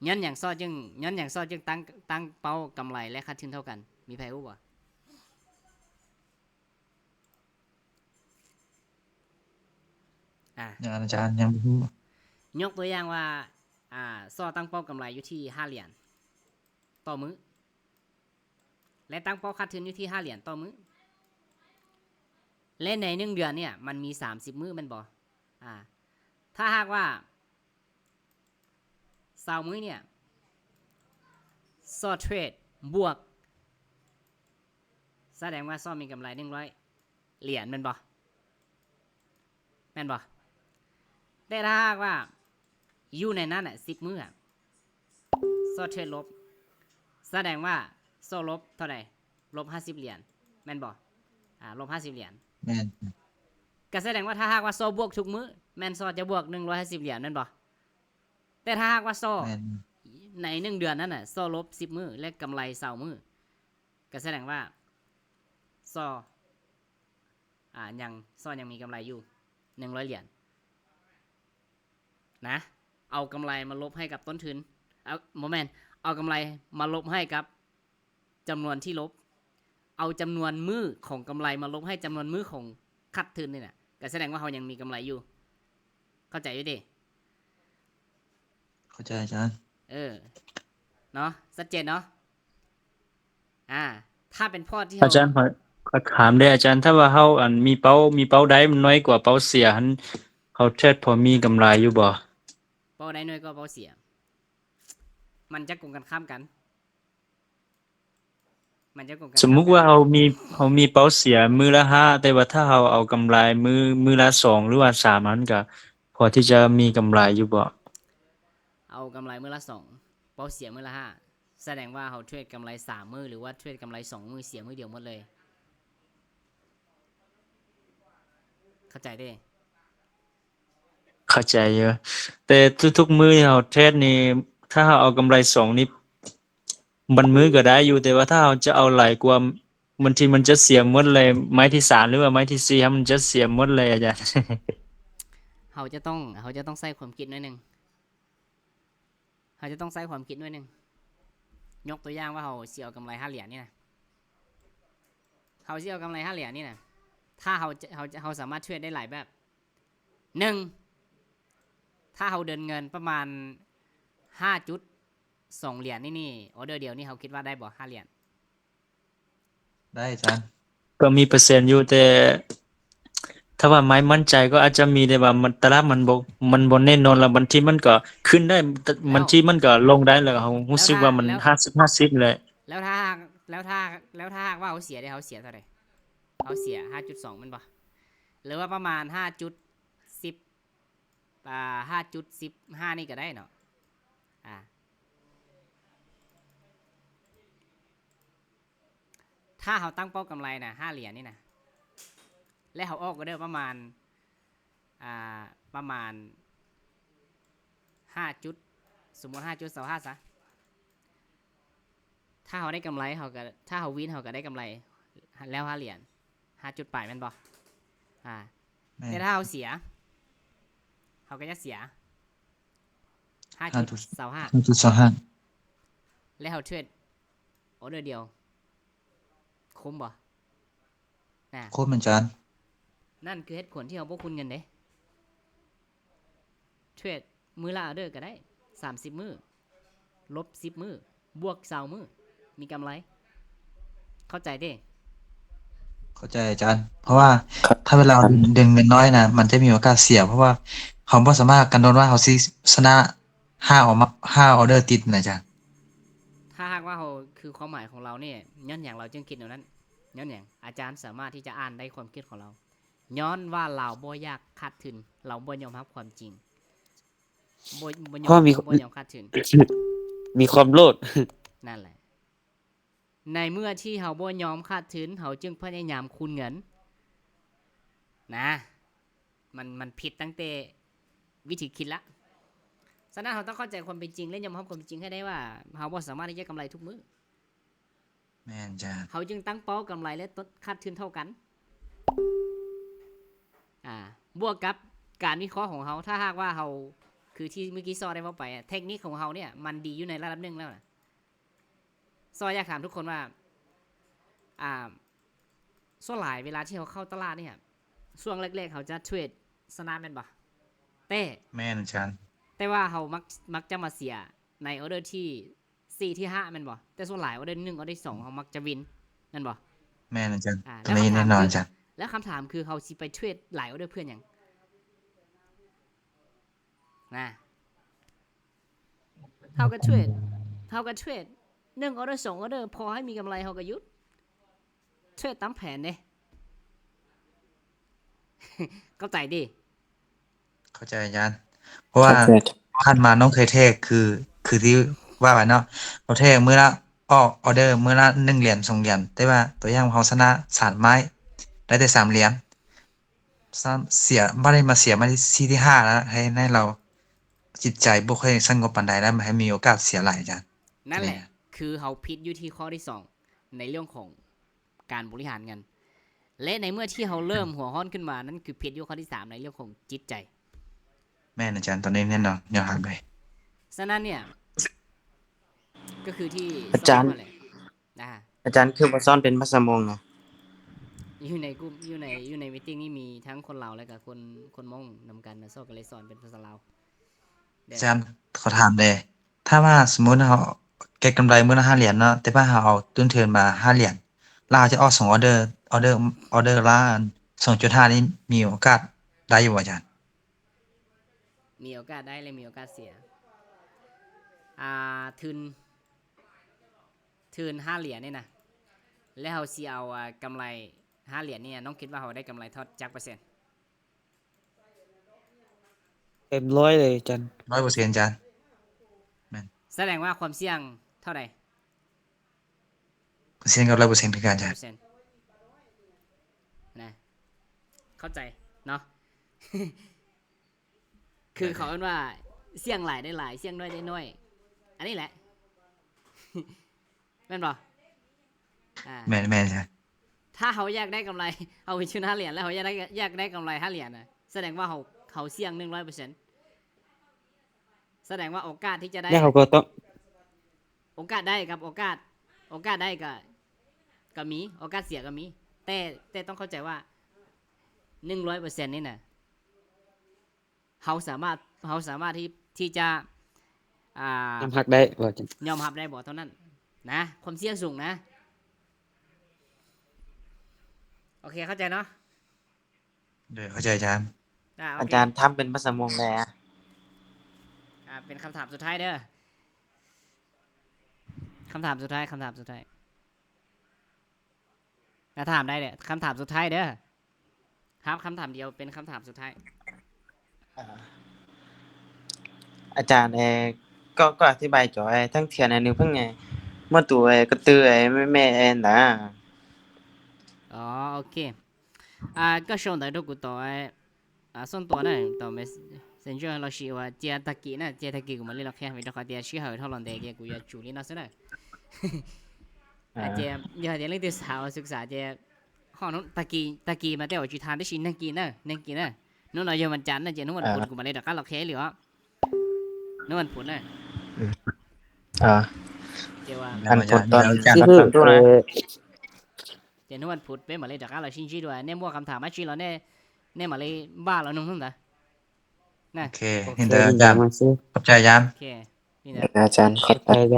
ຍ້ອນຫຍັງຊໍຈຶ່ງ ຍ້ອນຫຍັງຊໍຈຶ່ງຕັ້ງ ຕັ້ງເປົ້າກຳໄລ ແລະ ຂາດທຶນເທົ່າກັນ? ມີໃຜຮູ້ບໍ່? ອ່າ ຍັງ ອາຈານຍັງບໍ່ຮູ້. ຍົກຕົວຢ່າງວ່າ ອ່າ ຊໍຕັ້ງເປົ້າກຳໄລຢູ່ທີ່ຫ້າຫຼຽນຕໍ່ມື້ ແລະ ຕັ້ງເປົ້າຂາດທຶນຢູ່ທີ່ຫ້າຫຼຽນຕໍ່ມື້ ແລະ ໃນໜຶ່ງເດືອນເນ່ຍ ມັນມີສາມສິບມື້ແມ່ນບໍ່? ອ່າ ຖ້າຫາກວ່າຊາວມື້ເນ່ຍ ຊໍເທຣດບວກ ສະແດງວ່າຊໍມີກຳໄລໜຶ່ງຮ້ອຍຫຼຽນແມ່ນບໍ່? ແມ່ນບໍ່? ແຕ່ຖ້າຫາກວ່າຢູ່ໃນນັ້ນນະ ສິບມື້ອະ ຊໍເທຣດລົບ ສະແດງວ່າຊໍລົບເທົ່າໃດ? ລົບຫ້າສິບຫຼຽນແມ່ນບໍ່? ອ່າ ລົບຫ້າສິບຫຼຽນ ແມ່ນ. ກໍສະແດງວ່າຖ້າຫາກວ່າຊໍບວກທຸກມື້ ແມ່ນຊໍຈະບວກໜຶ່ງຮ້ອຍຫ້າສິບຫຼຽນແມ່ນບໍ່? ແຕ່ຖ້າຫາກວ່າຊໍ ແມ່ນ ໃນໜຶ່ງເດືອນນັ້ນນະ ຊໍລົບສິບມື້ ແລະ ກຳໄລຊາວມື້ ກໍສະແດງວ່າຊໍ ອ່າ ຍັງ ຊໍຍັງມີກຳໄລຢູ່ໜຶ່ງຮ້ອຍຫຼຽນນະ. ເອົາກຳໄລມາລົບໃຫ້ກັບຕົ້ນທຶນ ເອົາ ບໍ່ແມ່ນ ເອົາກຳໄລມາລົບໃຫ້ກັບຈຳນວນທີ່ລົບ ເອົາຈຳນວນມື້ຂອງກຳໄລມາລົບໃຫ້ຈຳນວນມື້ຂອງຂາດທຶນນີ້ນະ ກໍສະແດງວ່າເຮົາຍັງມີກຳໄລຢູ່. ເຂົ້າໃຈຢູ່ເດ? ເຂົ້າໃຈອາຈານ. ເອີ ເນາະ ຊັດເຈນເນາະ. ອ່າ ຖ້າເປັນພອດທີ່ເຮົາ ອາຈານ ຂ້ອຍ ຂ້ອຍຖາມເດ້ອາຈານ ຖ້າວ່າເຮົາ ອັນ ມີເປົ້າ ມີເປົ້າໄດ້ມັນນ້ອຍກວ່າເປົ້າເສຍຫັ້ນ ເຮົາເທຣດພໍມີກຳໄລຢູ່ບໍ່? ເປົ້າໄດ້ນ້ອຍກວ່າເປົ້າເສຍ ມັນຈະກົງກັນຂ້າມກັນ. ມັນຈະກົງກັນ ສົມມຸດວ່າເຮົາມີ ເຮົາມີເປົ້າເສຍມື້ລະຫ້າ ແຕ່ວ່າຖ້າເຮົາເອົາກຳໄລມື້ ມື້ລະສອງ ຫຼືວ່າສາມ ຫັ້ນກະພໍທີ່ຈະມີກຳໄລຢູ່ບໍ່? ເອົາກຳໄລມື້ລະສອງ ເປົ້າເສຍມື້ລະຫ້າ ສະແດງວ່າເຮົາເທຣດກຳໄລສາມມື້ ຫຼືວ່າເທຣດກຳໄລສອງມື້ ເສຍມື້ດຽວໝົດເລີຍ. ເຂົ້າໃຈເດ? ເຂົ້າໃຈຢູ່ ແຕ່ທຸກໆມື້ທີ່ເຮົາເທຣດນີ້ ຖ້າເຮົາເອົາກຳໄລສອງນີ້ ບາງມື້ກໍໄດ້ຢູ່ ແຕ່ວ່າຖ້າເຮົາຈະເອົາຫຼາຍກວ່າ ບາງທີມັນຈະເສຍໝົດເລີຍ ໄມ້ທີສາມ ຫຼືວ່າໄມ້ທີສີ່ ມັນຈະເສຍໝົດເລີຍອາຈານ. ເຮົາຈະຕ້ອງ ເຮົາຈະຕ້ອງໃຊ້ຄວາມຄິດໜ້ອຍໜຶ່ງ. ເຮົາຈະຕ້ອງໃຊ້ຄວາມຄິດໜ້ອຍໜຶ່ງ. ຍົກຕົວຢ່າງວ່າເຮົາຊິເອົາກຳໄລຫ້າຫຼຽນນີ້ນະ ເຮົາຊິເອົາກຳໄລຫ້າຫຼຽນນີ້ນະ ຖ້າເຮົາຈະ ເຮົາຈະ ເຮົາສາມາດເທຣດໄດ້ຫຼາຍແບບ. ໜຶ່ງ ຖ້າເຮົາເດີນເງິນປະມານຫ້າຈຸດສອງຫຼຽນນີ້ ນີ້ ອໍເດີດຽວນີ້ ເຮົາຄິດວ່າໄດ້ບໍ່ ຫ້າຫຼຽນ? ໄດ້ອາຈານ. ກໍມີເປີເຊັນຢູ່ ແຕ່ ແ ຖ້າວ່າໄມ້ໝັ້ນໃຈກໍອາດຈະມີ ແຕ່ວ່າມັນ ຕະຫຼາດມັນບໍ່ ມັນບໍ່ແນ່ນອນ ແລ້ວບາງທີມັນກໍຂຶ້ນໄດ້ ບາງທີມັນກໍລົງໄດ້ ແລ້ວເຮົາຮູ້ສຶກວ່າມັນຫ້າສິບຫ້າສິບແຫຼະ. ແລ້ວຖ້າຫາກ ແລ້ວຖ້າ ແລ້ວຖ້າຫາກວ່າເຮົາເສຍເດ ເຮົາເສຍເທົ່າໃດ? ເຮົາເສຍຫ້າຈຸດສອງແມ່ນບໍ່? ຫຼືວ່າປະມານຫ້າຈຸດສິບ ອ່າ ຫ້າຈຸດສິບຫ້ານີ້ກໍໄດ້ເນາະ ອ່າ ຖ້າເຮົາຕັ້ງເປົ້າກຳໄລນະ ຫ້າຫຼຽນນີ້ນະ ແລະເຮົາອອກອອເດີປະມານ ອ່າ ປະມານຫ້າຈຸດ ສົມມຸດຫ້າຈຸດຊາວຫ້າຊະ ຖ້າເຮົາໄດ້ກຳໄລ ເຮົາກໍ ຖ້າເຮົາວິນ ເຮົາກໍໄດ້ກຳໄລແລ້ວຫ້າຫຼຽນ ຫ້າຈຸດປາຍແມ່ນບໍ່? ອ່າ ແມ່ນ ແຕ່ຖ້າເຮົາເສຍ ເຮົາກໍຈະເສຍຫ້າຈຸດຊາວຫ້າ ຫ້າຈຸດຊາວຫ້າ ແລ້ວເຮົາເທຣດ ອໍເດີດຽວ ຄຸ້ມບໍ່? ນະ ຄຸ້ມອາຈານ. ນັ້ນຄືເຫດຜົນທີ່ເຮົາບໍ່ຄູນເງິນເດ້. ເທຣດມື້ລະອໍເດີກໍໄດ້ ສາມສິບມື້ ລົບສິບມື້ ບວກຊາວມື້ ມີກຳໄລ. ເຂົ້າໃຈເດ້? ເຂົ້າໃຈອາຈານ. ເພາະວ່າ ຖ້າເວລາເຮົາເດັ່ນເງິນນ້ອຍນະ ມັນຈະມີໂອກາດເສຍ ເພາະວ່າເຮົາບໍ່ສາມາດກຳນົດວ່າເຮົາຊິຊະນະຫ້າອອກມາ ຫ້າອໍເດີຕິດນະອາຈານ. ຖ້າຫາກວ່າເຮົາ ຄືຄວາມໝາຍຂອງລາວນີ້ ຍ້ອນຫຍັງລາວຈຶ່ງຄິດແນວນັ້ນ? ຍ້ອນຫຍັງ? ອາຈານສາມາດທີ່ຈະອ່ານໄດ້ຄວາມຄິດຂອງລາວ. ຍ້ອນວ່າລາວບໍ່ຢາກຂາດທຶນ, ລາວບໍ່ຍອມຮັບຄວາມຈິງ. ບໍ່ ບໍ່ຍອມ, ເພາະມີ ບໍ່ຍອມຂາດທຶນ. ມີຄວາມໂລດ. ນັ້ນແຫຼະ. ໃນເມື່ອທີ່ເຮົາບໍ່ຍອມຂາດທຶນ, ເຮົາຈຶ່ງພະຍາຍາມຄູນເງິນ. ນະ. ມັນ, ມັນຜິດຕັ້ງແຕ່ວິທີຄິດລະ. ສະນັ້ນ, ເຮົາຕ້ອງເຂົ້າໃຈຄວາມເປັນຈິງ ແລະ ຍອມຮັບຄວາມເປັນຈິງໃຫ້ໄດ້ວ່າ ເຮົາບໍ່ສາມາດທີ່ຈະກຳໄລທຸກມື້. ແມ່ນຈ້າ. ເຮົາຈຶ່ງຕັ້ງເປົ້າກຳໄລ ແລະ ຕັດ ຂາດທຶນເທົ່າກັນ. ອ່າ ບວກກັບການວິເຄາະຂອງເຮົາ, ຖ້າຫາກວ່າເຮົາ, ຄືທີ່ເມື່ອກີ້ຊໍໄດ້ເວົ້າໄປ, ເທັກນິກຂອງເຮົາເນ່ຍ ມັນດີຢູ່ໃນລະດັບໜຶ່ງແລ້ວນະ. ຊໍຢາກຖາມທຸກຄົນວ່າ ອ່າ ສ່ວນຫຼາຍເວລາທີ່ເຮົາເຂົ້າຕະຫຼາດນີ້, ຊ່ວງແລກໆ ເຮົາຈະເທຣດຊະນະແມ່ນບໍ່? ແຕ່ ແມ່ນອາຈານ. ແຕ່ວ່າເຮົາມັກ, ມັກຈະມາເສຍໃນອໍເດີທີ ສີ່ ທີ ຫ້າ ແມ່ນບໍ່? ແຕ່ສ່ວນຫຼາຍອໍເດີໜຶ່ງ ອໍເດີສອງ ເຮົາມັກຈະວິນແມ່ນບໍ່? ແມ່ນອາຈານ. ອ່າ ຕົວນີ້ແນ່ນອນອາຈານ. ແລ້ວຄຳຖາມຄື ແລ້ວຄຳຖາມຄືເຮົາຊິໄປເທຣດຫຼາຍອໍເດີເພື່ອຫຍັງ? ນະ. ເຮົາກໍເທຣດ, ເຮົາກໍເທຣດໜຶ່ງອໍເດີ ສອງອໍເດີ ພໍໃຫ້ມີກຳໄລ ເຮົາກໍຢຸດ. ເທຣດຕາມແຜນເດ້. ເຂົ້າໃຈຕິ? ເຂົ້າໃຈອາຈານ. ເພາະວ່າ ເຂົ້າໃຈ. ຜ່ານມານ້ອງເຄີຍເທຣດ ຄື ຄືທີ່ວ່າໄວ້ເນາະ, ເຮົາເທຣດມື້ລະ ອອກອໍເດີມື້ລະໜຶ່ງຫຼຽນ ສອງຫຼຽນ, ແຕ່ວ່າຕົວຢ່າງເຮົາຊະນະສາມໄມ້ ໄດ້ແຕ່ສາມຫຼຽນ, ເສຍ ບາດນີ້ມາເສຍໄມ້ທີສີ່ ທີຫ້າແລ້ວ ເຮັດໃຫ້ເຮົາຈິດໃຈບໍ່ຄ່ອຍສະຫງົບປານໃດ ແລ້ວມັນໃຫ້ມີໂອກາດເສຍຫຼາຍອາຈານ. ນັ້ນແຫຼະ ຄືເຮົາຜິດຢູ່ທີ່ຂໍ້ທີສອງ ໃນເລື່ອງຂອງ ການບໍລິຫານເງິນ ແລະ ໃນເມື່ອທີ່ເຮົາເລີ່ມຫົວຮ້ອນຂຶ້ນມາ ນັ້ນຄືຜິດຢູ່ຂໍ້ທີສາມ ໃນເລື່ອງຂອງຈິດໃຈ. ແມ່ນອາຈານ, ຕອນນີ້ແນ່ນອນ ຍອມຮັບເລີຍ. ສະນັ້ນເນ່ຍ ກໍຄືທີ່ ອາຈານ ສອນມາແຫຼະ. ອາ ອາຈານຄືບໍ່ສອນເປັນພາສາມົ້ງນະ? ຢູ່ໃນກຸ່ມ ຢູ່ໃນ ຢູ່ໃນມີຕິງນີ້ມີທັງຄົນລາວ ແລະ ກະຄົນ ຄົນມົ້ງນຳກັນນະ, ສອນກໍເລີຍສອນເປັນພາສາລາວ. ອາຈານ ຂໍຖາມແດ່. ຖ້າວ່າສົມມຸດເຮົາເກັບກຳໄລມື້ລະຫ້າຫຼຽນເນາະ, ແຕ່ວ່າເຮົາເອົາຕົ້ນທຶນມາຫ້າຫຼຽນ ແລ້ວເຮົາຈະອອກສອງອໍເດີ, ອໍເດີ, ອໍເດີລະສອງຈຸດຫ້ານີ້ ມີໂອກາດໄດ້ຢູ່ບໍ່ອາຈານ? ມີໂອກາດໄດ້ ແລະ ມີໂອກາດເສຍ. ອ່າ ທຶນ, ທຶນຫ້າຫຼຽນນີ້ນະ, ແລ້ວເຮົາຊິເອົາ ອ່າ ກຳໄລຫ້າຫຼຽນນີ້ນະ, ນ້ອງຄິດວ່າເຮົາໄດ້ກຳໄລເທົ່າຈັກເປີເຊັນ? ເຕັມຮ້ອຍເລີຍອາຈານ. ຮ້ອຍເປີເຊັນອາຈານ. ແມ່ນ. ສະແດງວ່າຄວາມສ່ຽງເທົ່າໃດ? ເປີເຊັນກໍຮ້ອຍເປີເຊັນຄືກັນອາຈານ. ຮ້ອຍເປີເຊັນນະ. ເຂົ້າໃຈເນາະ? ຄືເຂົາເອີ້ນວ່າສ່ຽງຫຼາຍໄດ້ຫຼາຍ, ສ່ຽງໜ້ອຍໄດ້ໜ້ອຍ. ອັນນີ້ແຫຼະ. ແມ່ນບໍ່? ອ່າ ແມ່ນ, ແມ່ນ. ຖ້າເຮົາຢາກໄດ້ກຳໄລ, ເຮົາໄປທຶນຫ້າຫຼຽນ ແລ້ວເຮົາຢາກໄດ້, ຢາກໄດ້ກຳໄລຫ້າຫຼຽນນະ, ສະແດງວ່າເຮົາ, ເຮົາສ່ຽງໜຶ່ງຮ້ອຍເປີເຊັນ. ສະແດງວ່າໂອກາດທີ່ຈະໄດ້ ແລ້ວເຮົາກໍຕ້ອງ ໂອກາດໄດ້ກັບໂອກາດ, ໂອກາດໄດ້ກໍ ກໍມີ, ໂອກາດເສຍກໍມີ. ແຕ່, ແຕ່ຕ້ອງເຂົ້າໃຈວ່າ ໜຶ່ງຮ້ອຍເປີເຊັນນີ້ນະ ເຮົາສາມາດ, ເຮົາສາມາດທີ່, ທີ່ຈະ, ອ່າ, ຍອມຮັບໄດ້ບໍ່? ຍອມຮັບໄດ້ບໍ່ເທົ່ານັ້ນນະ, ຄວາມສ່ຽງສູງນະ. ໂອເຄ, ເຂົ້າໃຈເນາະ? ໂດຍ ເຂົ້າໃຈອາຈານ. ອ່າ ໂອເຄ ອາຈານຖາມເປັນພາສາມົ້ງແດ່. ອ່າ ເປັນຄຳຖາມສຸດທ້າຍເດີ ຄຳຖາມສຸດທ້າຍ ຄຳຖາມສຸດທ້າຍ ອ່າ ຖາມໄດ້ເດີ ຄຳຖາມສຸດທ້າຍເດີ. ຮັບຄຳຖາມດຽວ ເປັນຄຳຖາມສຸດທ້າຍ. ອາ ອາຈານ ເອີ ກໍ ກໍອະທິບາຍຈອຍທັງທຽນອັນໜຶ່ງເພິ່ງ ເອີ ເມື່ອຕູ ເອີ ກະຕື ເອີ ແມ່ ແມ່ ເອີ ນະ. ອໍ ໂອເຄ ອ່າ ກໍຊ່ວງໃດໂທກູຕໍ່ ອ່າ ສ່ວນຕົວນະ ຕໍ່ Messenger ລາວຊິວ່າ ເຈຍຕາກິນະ ເຈຍຕາກິ ກູມາເລີຍລອກແຄ ເວລາເຂົາເຕຍຊິເຮົາເທົ່າລອນເດ ເກກູຢາຈູລີນອສເນ. ອ່າ ເຈຍ ເຈຍເລື່ອງທີ່ສາວສຶກສາ ເຈຍ ຂໍໂທດ ຕາກີ ຕາກີມາແຕ່ວ່າຈິທານໄດ້ຊິນັ່ງກິນເນີ ນັ່ງກິນເນີ. ໂນ້ນເຮົາຢູ່ວັນຈັນນະ ເຈຍ ໂນ້ນວັນພຸດ ອ່າ ກູມາເລີຍດອກການລອກແຄອີ່ຫຼີເນາະ ໂນ້ນວັນພຸດເນີ. ອ່າ ເຈຍວ່າ ວັນພຸດຕອນ ເອີ ເຈຍ ໂນ້ນວັນພຸດເປັນມາເລີຍດອກການລອກຊິຈິດ້ວຍ ແນມຫົວຄຳຖາມມາຈິລອແນ ແນມມາເລີຍບ້າລອໜຶ່ງຫັ້ນນະ. ໂອເຄ ໂອເຄ ເຫັນເດີອາຈານ ຂອບໃຈອາຈານ. ໂອເຄ ນີ້ແຫຼະ ອາຈານ ຂອບໃຈ.